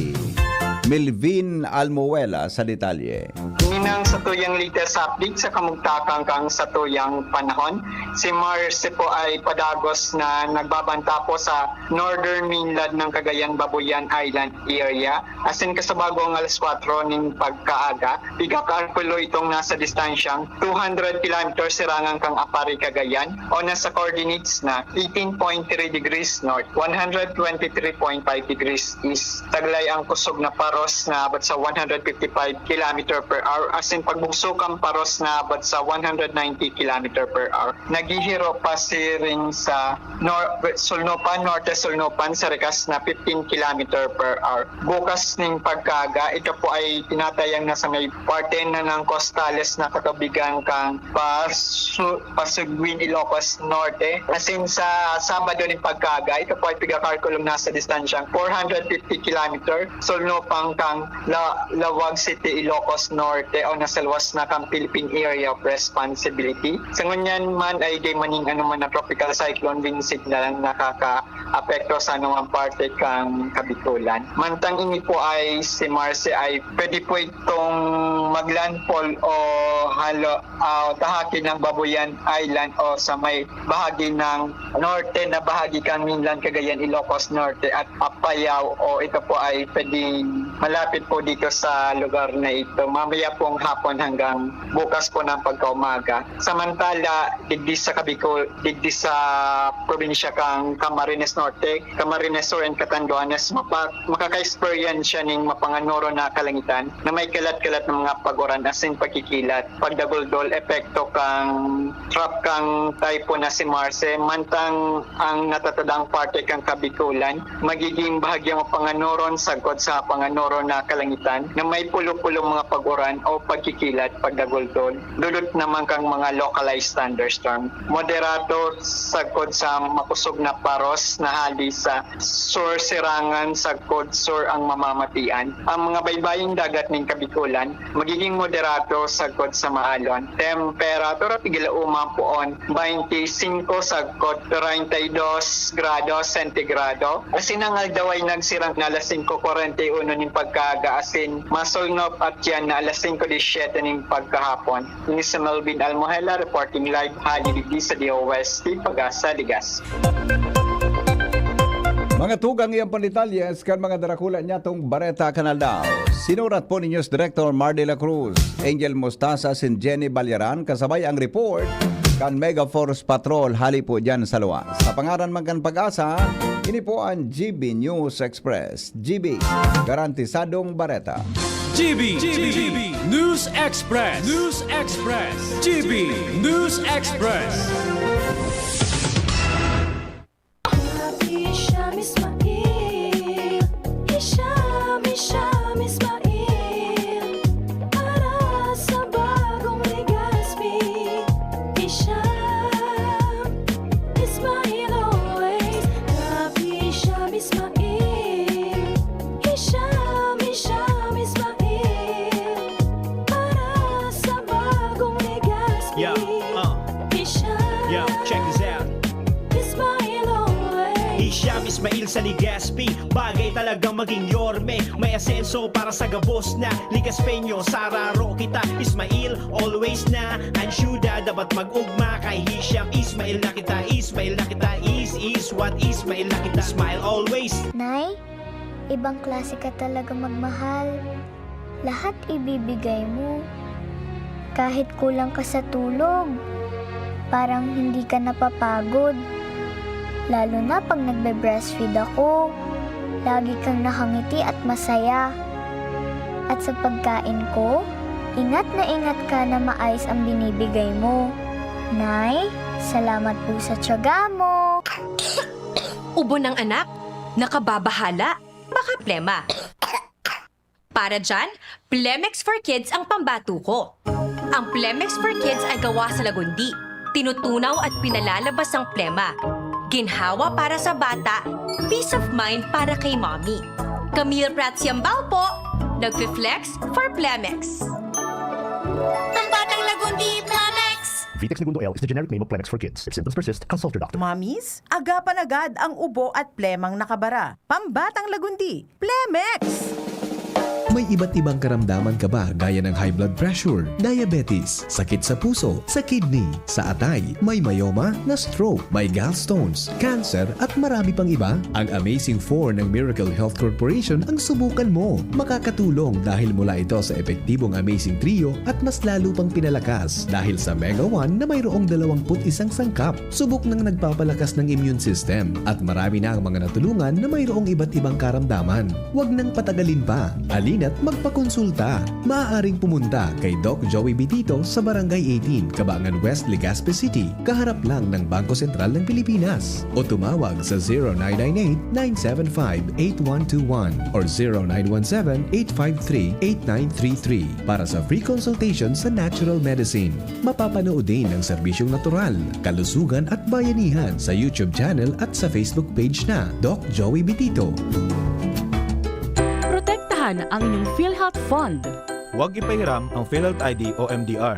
Melvin Almuela sa detalye. Ninang sa tuyang latest update sa kamugtakan kan sa tuyang panahon, si Mars po ay padagos na nagbabanta po sa northern mainland ng Cagayan, Babuyan Island area. Asin kasabagong alas kwatro nin pagkaaga, piga ka anggulo itong nasa distansyang two hundred kilometers sirangan kan Aparri, Cagayan, o nasa coordinates na eighteen point three degrees north, one hundred twenty-three point five degrees east. Taglay ang kusog na paros na abot sa one hundred fifty-five kilometer per hour, Sin pagbugso kan Paros na abot sa one hundred ninety kilometer per hour, naghihiro pasiring sa nor-, Sulnupan, Norte Sulnupan, sa rikas na fifteen kilometer per hour. Bukas ning pagkaaga, ito po ay tinatayang nasa may parte na ng kostales na katubigan kan Pasu-, Pasugwin, Ilocos Norte. Asin sa Sabado ning pagkaaga, ito po ay pigakalkulong nasa distansyang four hundred fifty kilometer, Sulnupan kan La-, Laoag City, Ilocos Norte, o nasa luwas na kan Philippine Area of Responsibility. Sa ngunyan man ay di maning ano man na tropical cyclone wind signal ang nakakaapekto sa anumang parte kan Kabikulan. Mantang ini po ay si Marse ay pwede po itong maglandfall o halo, ah, tahaki ng Babuyan Island o sa may bahagi ng norte na bahagi kan mainland Cagayan, Ilocos Norte at Apayao, o ito po ay pwedeng malapit po dito sa lugar na ito. Mamaya pong hapon hanggang bukas po ng pagkaumaga. Samantala, digdi sa Kabicol, digdi sa probinsya kang Camarines Norte, Camarines Sur and Catanduanes, mapa-, makaka-experience siya ning mapanganoro na kalangitan na may kalat-kalat na mga pag-uran asin pagkikilat, pagdaguldol, epekto kang trough kang typhoon na si Marse, mantang ang natatadaang parte kan Kabikulan magiging bahagyang mapanganoron sagkod sa panganoron na kalangitan na may pulo-pulo mga pag-uran o pagkikilat, pagdaguldol. Dulot naman kang mga localized thunderstorm. Moderato sagkod sa makusog na paros na hali sa sur sirangan sagkod sur ang mamamatian. Ang mga baybaying dagat nin Kabikulan magiging moderato sagkod sa maalon. Temperatura, tigilauman poon, baynte singko sagkod treinta y dos grados sentigrado. Asin ang aldaw ay nagsirang na alas singko kwarenta y uno nin pagkaaga, asin masulnop at yan na alas singko disyete nin pagkahapon. Ini si Melvin Almohela reporting live hali digdi sa D O S T Pag-asa, Legazpi. Mga tugang, iyan pandetalye kan mga darakula niyatong bareta kan aldaw. Sinurat po ni News Director Mar de la Cruz, Angel Mostaza, sin Jenny Balyaran, kasabay ang report kan Mega Force Patrol hali po dyan sa luwas. Sa pangaran man kan Pag-asa, ini po ang G B News Express. G B, garantisadong bareta. G B, G B, News Express, News Express, G B News Express. Hisham Ismail, Hisham, Hisham Ismail, para sa bagong Legazpi. Hisham Ismail always, Rabi Hisham Ismail, Hisham, Hisham Ismail, para sa bagong Legazpi. Yeah, uh. Hisham, yeah, check this out. Ismail always. Hisham Ismail sa Legazpi, bagay talagang maging yorme. May asenso para sa gabos na Legazpeño, sararo kita. Ismail always na, ang syudad dapat mag-ugma. Kay Hisham Ismail na kita, Ismail na kita, is, is what Ismail na kita. Smile always. Nay, ibang klase ka talaga magmahal. Lahat ibibigay mo. Kahit kulang ka sa tulog, parang hindi ka napapagod. Lalo na pag nagbe-breastfeed ako, lagi kang nakangiti at masaya. At sa pagkain ko, ingat na ingat ka na maayos ang binibigay mo. Nay, salamat po sa tiyaga mo. Ubo ng anak, nakababahala, baka plema. Para dyan, Plemex for Kids ang pambato ko. Ang Plemex for Kids ay gawa sa lagundi, tinutunaw at pinalalabas ang plema. Ginhawa para sa bata, peace of mind para kay mommy. Camille Prats Yambao po, nagfi-flex for Plemex. Pambatang Lagundi, Plemex! Vitex Negundo L is the generic name of Plemex for Kids. If symptoms persist, consult your doctor. Mommies, agapan agad ang ubo at plemang nakabara. Pambatang Lagundi, Plemex! May iba't ibang karamdaman ka ba, gaya ng high blood pressure, diabetes, sakit sa puso, sa kidney, sa atay, may myoma, na-stroke, may gallstones, cancer, at marami pang iba? Ang Amazing Four ng Miracle Health Corporation ang subukan mo. Makakatulong dahil mula ito sa epektibong Amazing Trio at mas lalo pang pinalakas dahil sa Mega One na mayroong dalawampu't isang sangkap. Subok nang nagpapalakas ng immune system at marami na ang mga natulungan na mayroong iba't ibang karamdaman. Huwag nang patagalin pa. Halina at magpakonsulta. Maaaring pumunta kay Doc Joey Bitito sa Barangay eighteen, Cabangan West, Legazpi City, kaharap lang ng Bangko Sentral ng Pilipinas. O tumawag sa zero nine nine eight, nine seven five, eight one two one or zero nine one seven, eight five three, eight nine three three para sa free consultation sa natural medicine. Mapapanood din ang serbisyong natural, kalusugan at bayanihan sa YouTube channel at sa Facebook page na Doc Joey Bitito. Protektahan ang inyong PhilHealth Fund. Huwag ipahiram ang PhilHealth I D o M D R.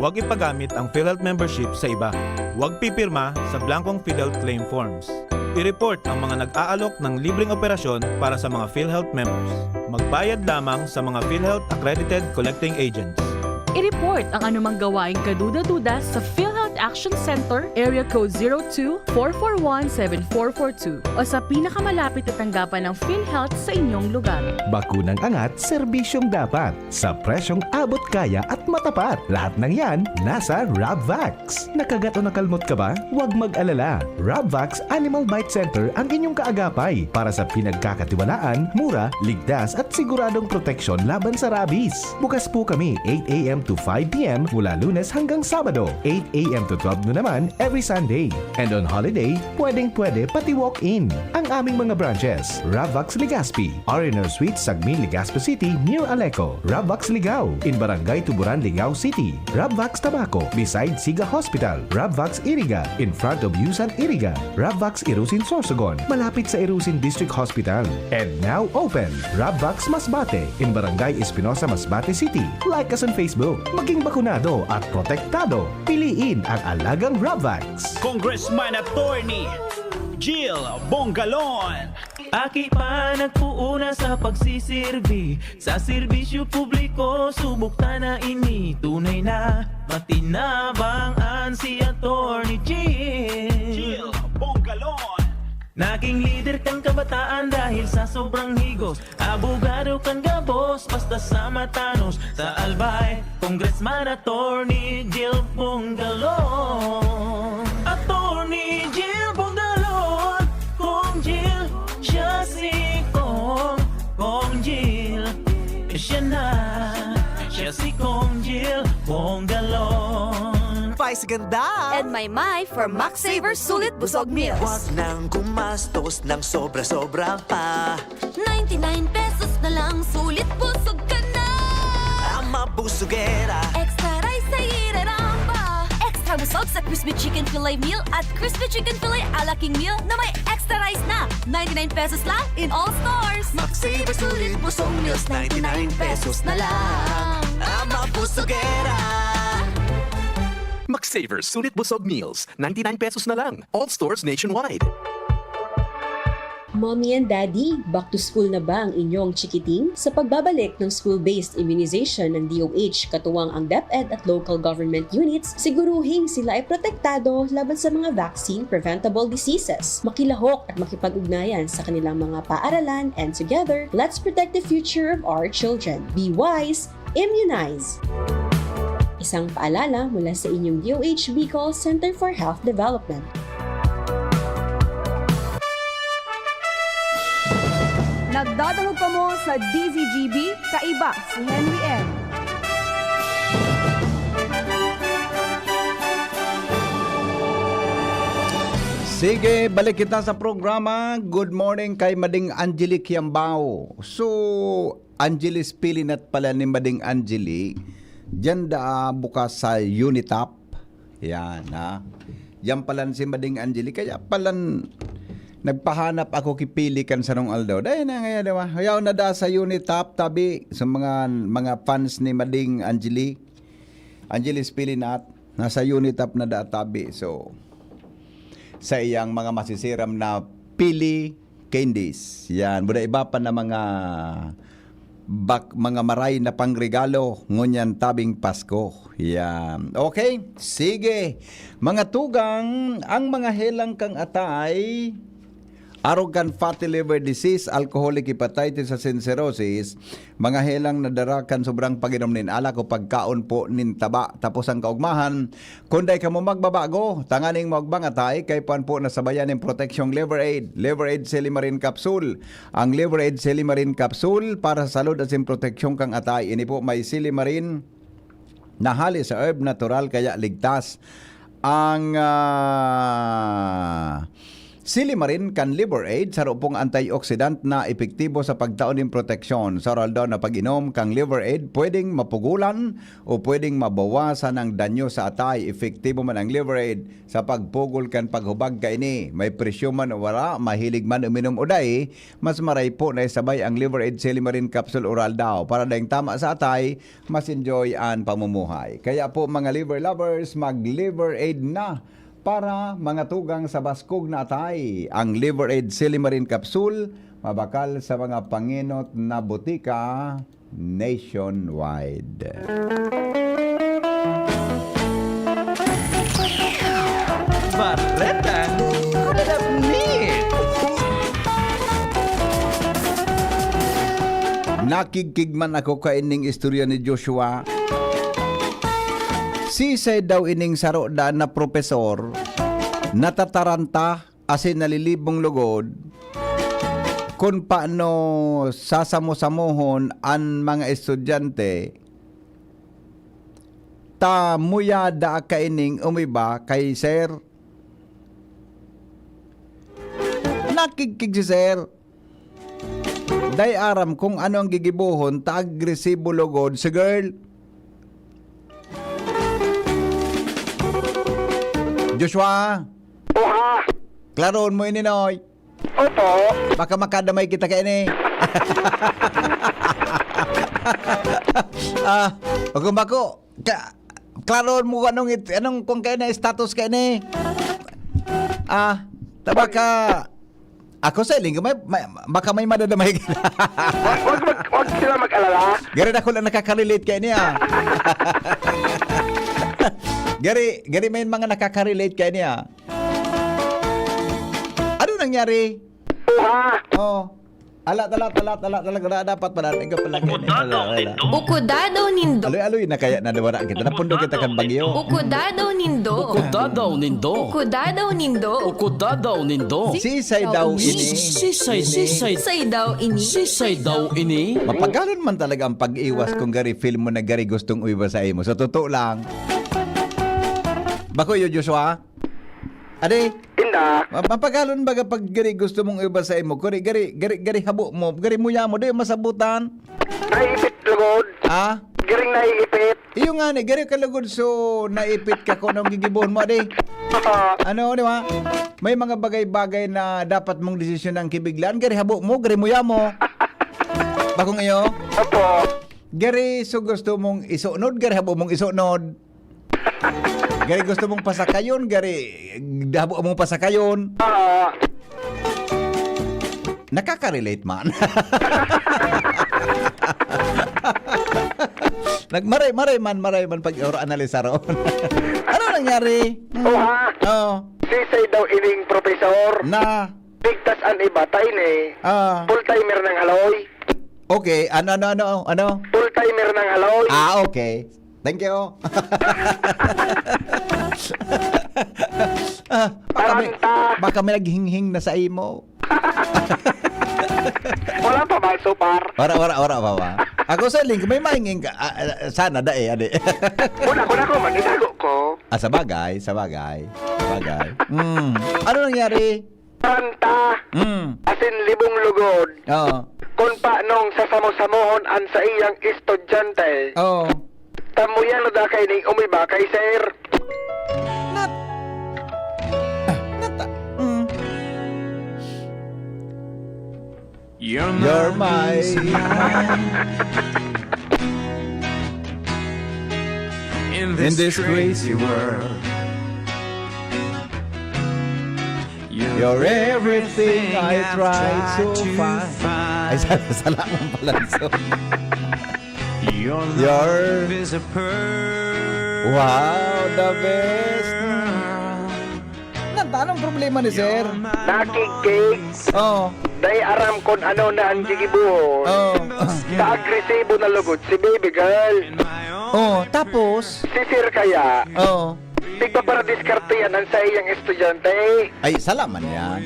Huwag ipagamit ang PhilHealth membership sa iba. Huwag pipirma sa blankong PhilHealth claim forms. I-report ang mga nag-aalok ng libreng operasyon para sa mga PhilHealth members. Magbayad lamang sa mga PhilHealth accredited collecting agents. I-report ang anumang gawaing kaduda-duda sa PhilHealth Action Center, Area Code zero two, four four one, seven four four two o sa pinakamalapit na tanggapan ng PhilHealth sa inyong lugar. Bakunang angat, serbisyong dapat, sa presyong abot kaya at matapat. Lahat ng yan nasa Rabvax. Nakagat o nakalmot ka ba? Huwag mag-alala. Rabvax Animal Bite Center ang inyong kaagapay para sa pinagkakatiwalaan, mura, ligtas at siguradong proteksyon laban sa rabies. Bukas po kami eight a m to five p m mula Lunes hanggang Sabado, eight a m to twelve noon naman every Sunday. And on holiday, pwedeng-pwede pati walk-in. Ang aming mga branches, Rabvax Legazpi, R and R Suite, Sagmin, Legazpi City, near Aleco, Rabvax Ligao, in Barangay Tuburan, Ligao City, Rabvax Tabaco, beside Siga Hospital, Rabvax Iriga, in front of Yusan Iriga, Rabvax Irusin Sorsogon, malapit sa Irusin District Hospital. And now open, Rabvax Masbate, in Barangay Espinosa, Masbate City. Like us on Facebook. Maging bakunado at protektado. Piliin ang alagang Rabvax. Congressman Attorney Jill Bongalon. Aki pa nagpuuna sa pagsisirbi sa serbisyo publiko, subok ta na ini, tunay na matinabang an si Attorney Jill. Jill Bongalon. Naging lider kan kabataan dahil sa sobrang higos, abogado kan gabos, basta sa matanos, sa Albay, Congressman Attorney Jill Bongalon. Attorney Jill Bongalon, Kong Jill, siya si Kong, Kong Jill, siya na, siya si Kong Jill Bongalon. Vice Ganda. And Maymay for Max Saver Sulit Busog Meals. Wag nang gumastos ng sobra-sobra pa. Ninety-nine pesos na lang, sulit busog ka na. Ama Busugera. Extra rice sa ireramba. Extra busog sa crispy chicken fillet meal at crispy chicken fillet a la King meal na may extra rice na. Ninety-nine pesos lang in all stores. Max Saver Sulit Busog Meals, ninety-nine pesos na lang. Ama Busugera. Max Saver Sulit Busog Meals, ninety-nine pesos na lang. All stores nationwide. Mommy and Daddy, back to school na ba ang inyong chikiting? Sa pagbabalik ng school-based immunization ng D O H, katuwang ang DepEd at local government units, siguruhing sila ay protektado laban sa mga vaccine-preventable diseases. Makilahok at makipag-ugnayan sa kanilang mga paaralan, and together, let's protect the future of our children. Be wise, immunize! Isang paalala mula sa inyong D O H Bicol Center for Health Development. Nagdadangog kamo sa D Z G B, kaiba si Henry M. Sige, balik kita sa programa. Good morning kay Mading Angelique Yambao. So, Angeles Pilinat pala ni Mading Angeli, diyan da bukas sa Unitap. Yan, ha. Diyan pala si Mading Angeli. Kaya pala nagpahanap ako kay Pili kan sarong aldaw. Dahil na ngayon, di ba? Kaya na da sa Unitap, tabi, sa mga, mga fans ni Mading Angeli. Angeles Pilinat, nasa Unitap na da tabi. So, sa iyang mga masisiram na Pili Candies. Yan. Buda iba pa na mga bak-, mga maray na pangregalo ngunyan tabing Pasko. Yan. Okay? Sige. Mga tugang, ang mga helang kang atay, arog kan fatty liver disease, alcoholic hepatitis asin cirrhosis, mga helang nadara kan sobrang pag-inom nin alak o pagkaon po nin taba. Tapos ang kaugmahan, kun dai kamo magbabago, tanganing maugmang atay, kaipuhan po na sabayan nin proteksyong Liver Aid, Liver Aid Silimarin Capsule. Ang Liver Aid Silimarin Capsule para sa salud asin proteksyon kan atay. Ini po may silimarin na hali sa herb natural kaya ligtas. Ang, ah, silimarin kan Liver Aid, saro pong antioxidant na epektibo sa pagtao nin proteksyon. Sa oral daw na pag-inom kang Liver Aid, pwedeng mapugulan o pwedeng mabawasan ang danyo sa atay. Epektibo man ang Liver Aid sa pagpugol kan paghubag kaini. May presyo man o wala, mahilig man uminom o dai, mas maray po na isabay ang Liver Aid Silimarin Capsule Oral daw. Para daing tama sa atay, mas enjoy an pamumuhay. Kaya po, mga liver lovers, mag-Liver Aid na para mga tugang sa baskog na atay. Ang Liver Aid Silimarin Capsule, mabakal sa mga pangenot na botika nationwide. Bareta, Bareta ni. Nakigkig man ako kaining istorya ni Joshua. Sisay daw ining saro daan na propesor, natataranta asin nalilibong lugod, kun paano sasamo-samohon an mga estudyante, ta muya daa kaining umiba kay sir. Nakigkig si sir. Dai aram kung ano ang gigibohon ta agresibo lugod si girl. Joshua, Oha! Klaron mo ini, Noy. Opo. Baka makadamay kita kaini. Ah, o kung bako, ka, klaron mo anong it-, anong kung kaini, status kaini. Ah, tabaka, ako sa iling, may, may, baka may madadamay ka. Wag, wag, wag, wag sila mag-alala. Gari na ko lang nakaka-relate kaini, ah. Gari, gari may mga nakaka-relate kaini, ah. Ano nangyari? Oha! Oh. Alat, alat, alat, alat, alat, alat, dapat pala, ikaw pala, Uko ganyan. Dadaw Wala, wala. Nindo. Uko dadaw nindo. Aloy-aloy na kaya na nawara kita. Napundo kita kan bagyo. Uko dadaw nindo. Uko dadaw nindo. Uko dadaw nindo. Uko dadaw nindo. Sisay daw ini. Sisay, sisay. Sisay daw ini. Sisay daw ini. Mapagalon man talaga ang pag-iwas kung gari feel mo na gari gustong umiwas sa imo. Sa totoo lang. Bako yo, Joshua? Ade, Inda. Ma-, mapagalon baga pag gari gusto mong iba sa imo? Gari, gari, gari, gari habo mo, gari muya mo, di masabutan. Naiipit lugod. Ah? Garing naiipit. Iyo nga ni, gari ka lugod so naipit ka kung anong gigibohon mo, ade. Ano, di ba? May mga bagay-bagay na dapat mong desisyon ang kibiglaan, gari habo mo, gari muya mo. Bakong iyo? Opo. Gari so gusto mong isunod, gari habo mong isunod. Gari gusto mong pasakayon, gari habo mong pasakayon. Ah. Nakaka-relate man. Nagmaray-maray man, maray man pag oro analisar on. Ano nangyari? Hmm. Oha. Oh. Sisay daw ining profesor. Na. Ligtas an iba, ta ini. Ah. Full timer ng haloy. Okay, ano, ano, ano, ano? Full timer ng haloy. Ah, okay. Thank you. Ah, baka may, Taranta. Baka may naghinghing na sa imo. Wala pa ba, so far? Wala, wala, wala pa ba? Ako sa link, may mahinging ka. Ah, ah, sana, dai, adi. Wala, wala ko man, itago ko. Ah, sa bagay, sa bagay. Sa bagay. Hmm. Ano nangyari? Taranta, Mm. asin libong lugod. Oo. Kun paanong sasamo-samohon an saiyang estudyante. Oo. Tamuyan na da kay ning umiba kay sir. Nat-, ah, nata-, mm. You're my reason in this crazy world. You're everything I tried to find. Ay, sala, sala mo pala. So, Your love is a pearl. Wow, the best. Nanta Ang problema ni sir? Nakigkig. Oh. Dai aram kun ano na ang gigibuhon. Oh. Sa agresibo na lugod si baby girl. Oh, tapos? Si sir kaya. Oh. Tigpaparadiskarte yan ang sa iyang estudyante. Ay, salaman yan.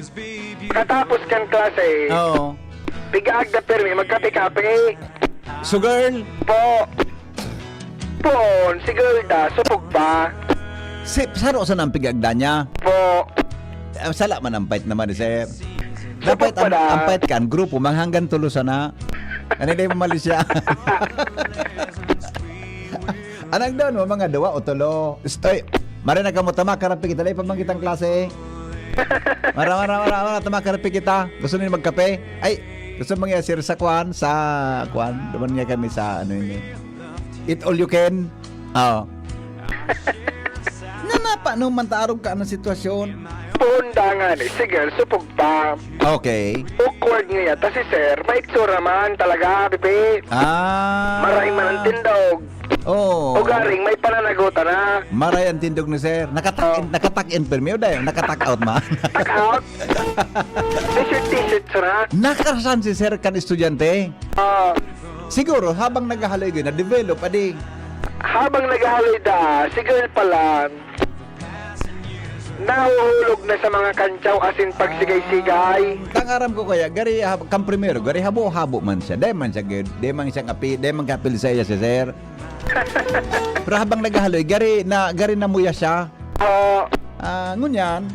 Katapos kan klase. Oh. Pigaag na permi, magkape-kape. So girl? Po. Pon, si girl da, supog pa. Si, saro sa nang pigagda niya? Po. Ah, sala man ang pait naman, sir. Dapat ang, ang pait kan, grupo, manghanggan tulo sana. Ano na yung mali siya? Anang doon mo, mga duwa o tulo. Stoy, mare na kamo, tama, karapi kita. Dahil pamang kitang klase. Mara, mara, mara, mara, tama, karapi kita. Gusto niyo magkape? Ay, gusto mga sir sa kwan, sa kwan. Duman nga kami sa ano yun eh. Eat all you can. Oo. Nanapa no man taarog ka ng sitwasyon. Punda nga ni, si girl, supog pa. Okay. Awkward nga yata si sir. May itsura man talaga, pipi. Ah. Maray man ang tindog. Oh. Ugaring may pananagutan na. Maray ang tindog ni sir. Nakatakin, oh. Nakatakin permi o dayo, nakatak out man. Cut out. T-shirt, t-shirt, sir, ha? Nakarasan si sir kan estudyante. Ah. Siguro, habang naghahaloy yun, na-develop, adi. Habang naghahaloy da, si girl pala, nahuhulog na sa mga kantsaw asin pagsigay-sigay. Tangaram ko kaya, gari, hab- kan primero, gari habo-habo man siya. Dahil man siya, gid- dahil man siyang api, dahil man kapil sa iya si sir. Pero habang naghahaloy, gari na, gari na muya siya. Ah, Ah, ngunyan,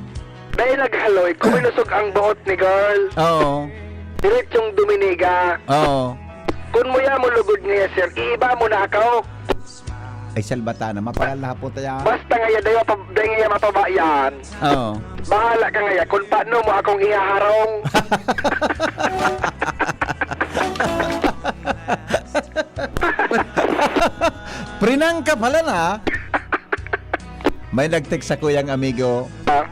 Dahil naghaloy, kuminusog ang buot ni girl. Oo. Diretsong duminiga. Oo. Kun muya mo lugod niya, sir, iiba mo na ako. Ay, salbata na. Mapagal na hapon tayo. Basta ngaya, dahil, mapab- dahil ngaya mapaba yan. Oo. Bahala ka ngaya kung paano mo akong ihaharong. Prinangka pala na. May nag-text sa kuyang amigo. Ah.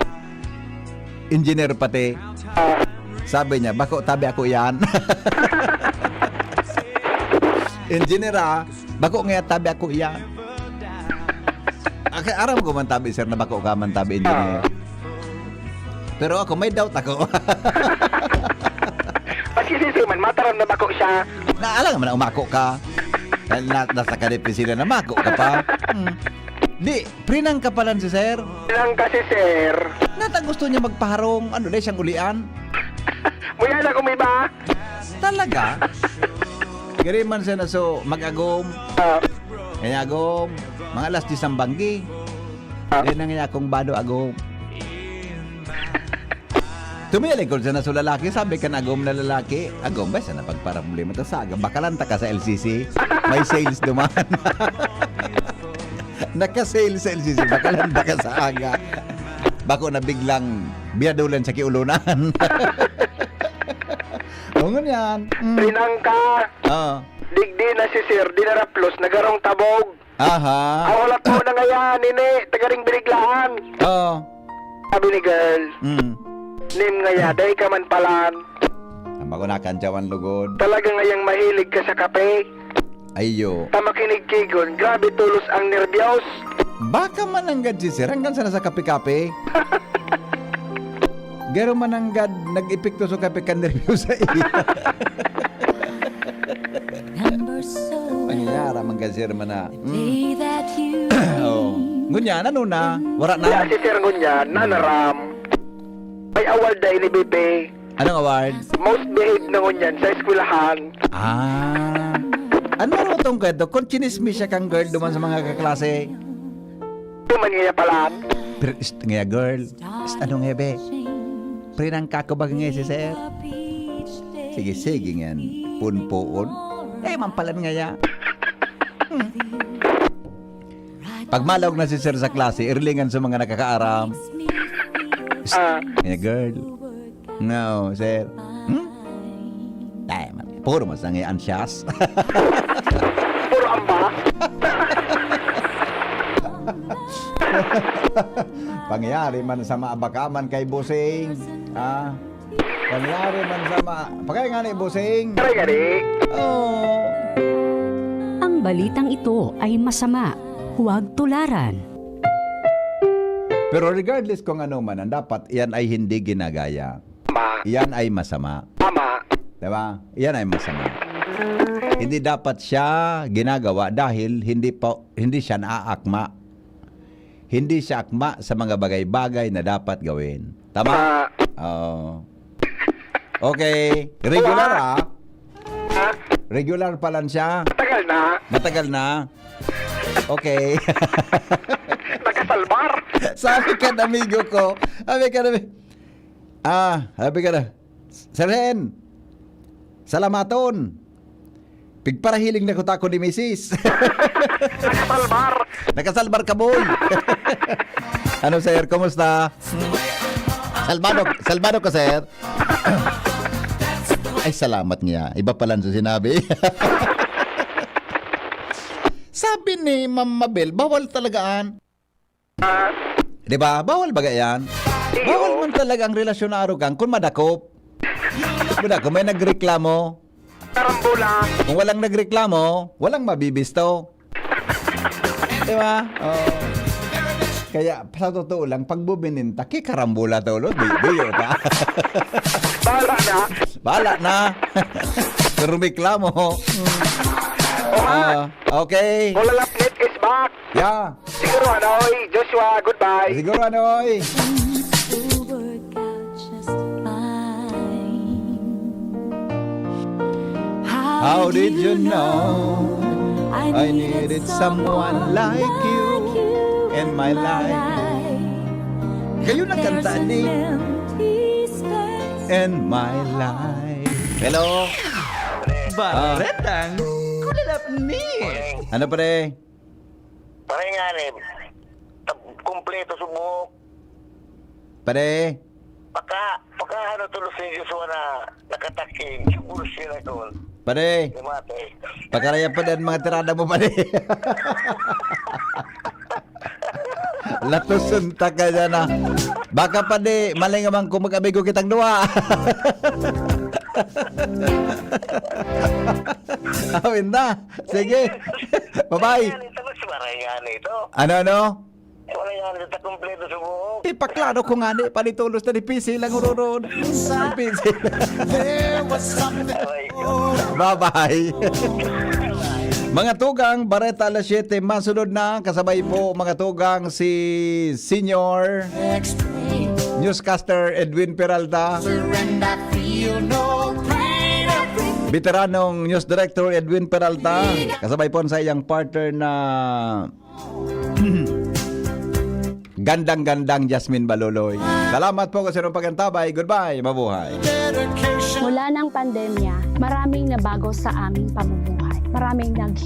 Engineer pati. Ah. Sabi niya, "Bako tabi ako iyan." Engineer, ah, "Bako nga tabi ako iyan." Okay, aram ko man tabi, sir, na bako ka man tabi, engineer. Ah. Pero ako, may doubt ako. Maski sisi man, mataram na bako siya. Naalang man na umako ka. Na, na, nasa kanipisina na mako ka pa. Hmm. Di, Prinangka palan si sir? Prinangka si sir. Nata gusto niya magpaharong, ano na siyang ulian? Muya na kumiba. Talaga? Gari man siya na so, mag-agom. Ah. Kaya agom, mga alas diyes ang banggi. Ah. Kaya na nga akong bado agom. Tumiyaligod siya na sa lalaki, sabi kan agom na lalaki, "Agom, ba sana pagparaproblema ta sa aga? Bakalan ta ka sa L C C. May sales duman." Naka-sales sa L C C, bakalan ta ka sa aga. Bako na biglang biyadulan sa kiulunan. O, ngunyan. Mm. Pinangka. Oo. Digdi na si Sir, di naraplos, nagarong tabog. Aha. Ako lang po na ngayon, ini, tagaring biniglaan. Oo. Sabi ni girl, Mm. Nim ngaya, dai ka man palan. Ang bago na kantsawan lugod. Talaga ngayang mahilig ka sa kape. Ayo. Ta makinig kigon, grabe tolos ang nerbyos. Baka mananggad si sir hanggang sana sa kape-kape. Garo mananggad, nag-epekto sa kape kan nerbyos sa iya. Number so Ang yara man kasi naman na. Mm. Day that you Oh. Ngunyan, ano na? Wala na. Kaya si Sir Ngunyan, nanaram. May award na ini, Bibi. Anong award? Most behaved na ngunyan sa eskwelahan. Ah. Ano raw tong kwento? Kung chinismis siya kang girl duman sa mga kaklase. Duman niya palan. Pero, ist, nga girl. Ist, ano nga, be? Prinangka ko ba nga si sir? Sige, sige nga. Punpuon. Eh, mampalan nga ya. Hmm. Pag malawag na si sir sa klase, irlingan sa mga nakakaaram. Psst, Ah. Nga girl. No, sir. Hmm? Ay, man. Puro masangay ansyas. Puro amba. Pangyari man sa maabakaman kay Busing. Ah, Pangyari man sa ma-, pakay nga ni Busing. Pare gani. Oh. Ang balitang ito ay masama. Huwag tularan. Pero regardless kung ano man, ang dapat, yan ay hindi ginagaya. Tama. Yan ay masama. Tama. Diba? Yan ay masama. Hindi dapat siya ginagawa dahil hindi pa hindi siya naaakma. Hindi siya akma sa mga bagay-bagay na dapat gawin. Tama? Tama. Oo. Okay. Regular ah. Ha? Regular pa lang siya. Tagal na. Matagal na. Okay. Nakasalbar. Sabi ka na, amigo ko. Sabi ka na, ah, sabi ka na, Sir Hen, salamaton. Pigparahiling na kuta ko ni misis. Nakasalbar. Nakasalbar ka, boy. Ano, sir? Kumusta? Salbado, salbado ka, sir? Ay, salamat niya. Iba pala sa sinabi. Sabi ni Ma'am Mabel, bawal talagaan. Di ba? Bawal baga yan? Iyo. Bawal man talaga ang relasyon na arugang kung madakop. Madakop, may nagreklamo. Karambola. Kung walang nagreklamo, walang mabibisto. Di ba? Oo. Kaya, sa totoo lang, pag bubininta, kikarambola to, lo, di, di yun, ha? Bala na. Bala na. Pero reklamo. Ah, okay. Bola Lapit is back. Yeah. Siguro ano, oy, Joshua, goodbye. Siguro ano, oy. Things will work out just fine. How did you know I needed someone like you in my life? Kayo na There's kanta an ni empty space. In my life. Hello? Baretang kulalap ni. Ano, pre? Pare nga ni, tab- kumpleto sa buhok. Pre? Paka, paka ano tulos ni Joshua na nakataking, siguro siya na doon. Pre? Limate. Pakaraya pa din mga tirada mo, pre. Latuson ta ka dyan, ah. Baka pa di, maling naman kung mag-amigo kitang duwa. Awin na. Sige. Bye-bye. Yan, ito mas maray nga nito. Ano, ano? Maray nga nito, kumpleto sa buhok. Ipaklaro ko nga ni, palitulos na ni P C lang ururod. P C. Aray ko. Bye-bye. Mga tugang, Bareta alas siyete, masunod na. Kasabay po, mga tugang, si Senior Newscaster Edwin Peralta. Veteranong News Director Edwin Peralta. Kasabay po sa iyang partner na gandang-gandang Jasmine Baloloy. Salamat po kasi nung pagantabay. Goodbye. Mabuhay. Mula ng pandemya, maraming nabago sa aming pamumuhay. Maraming nag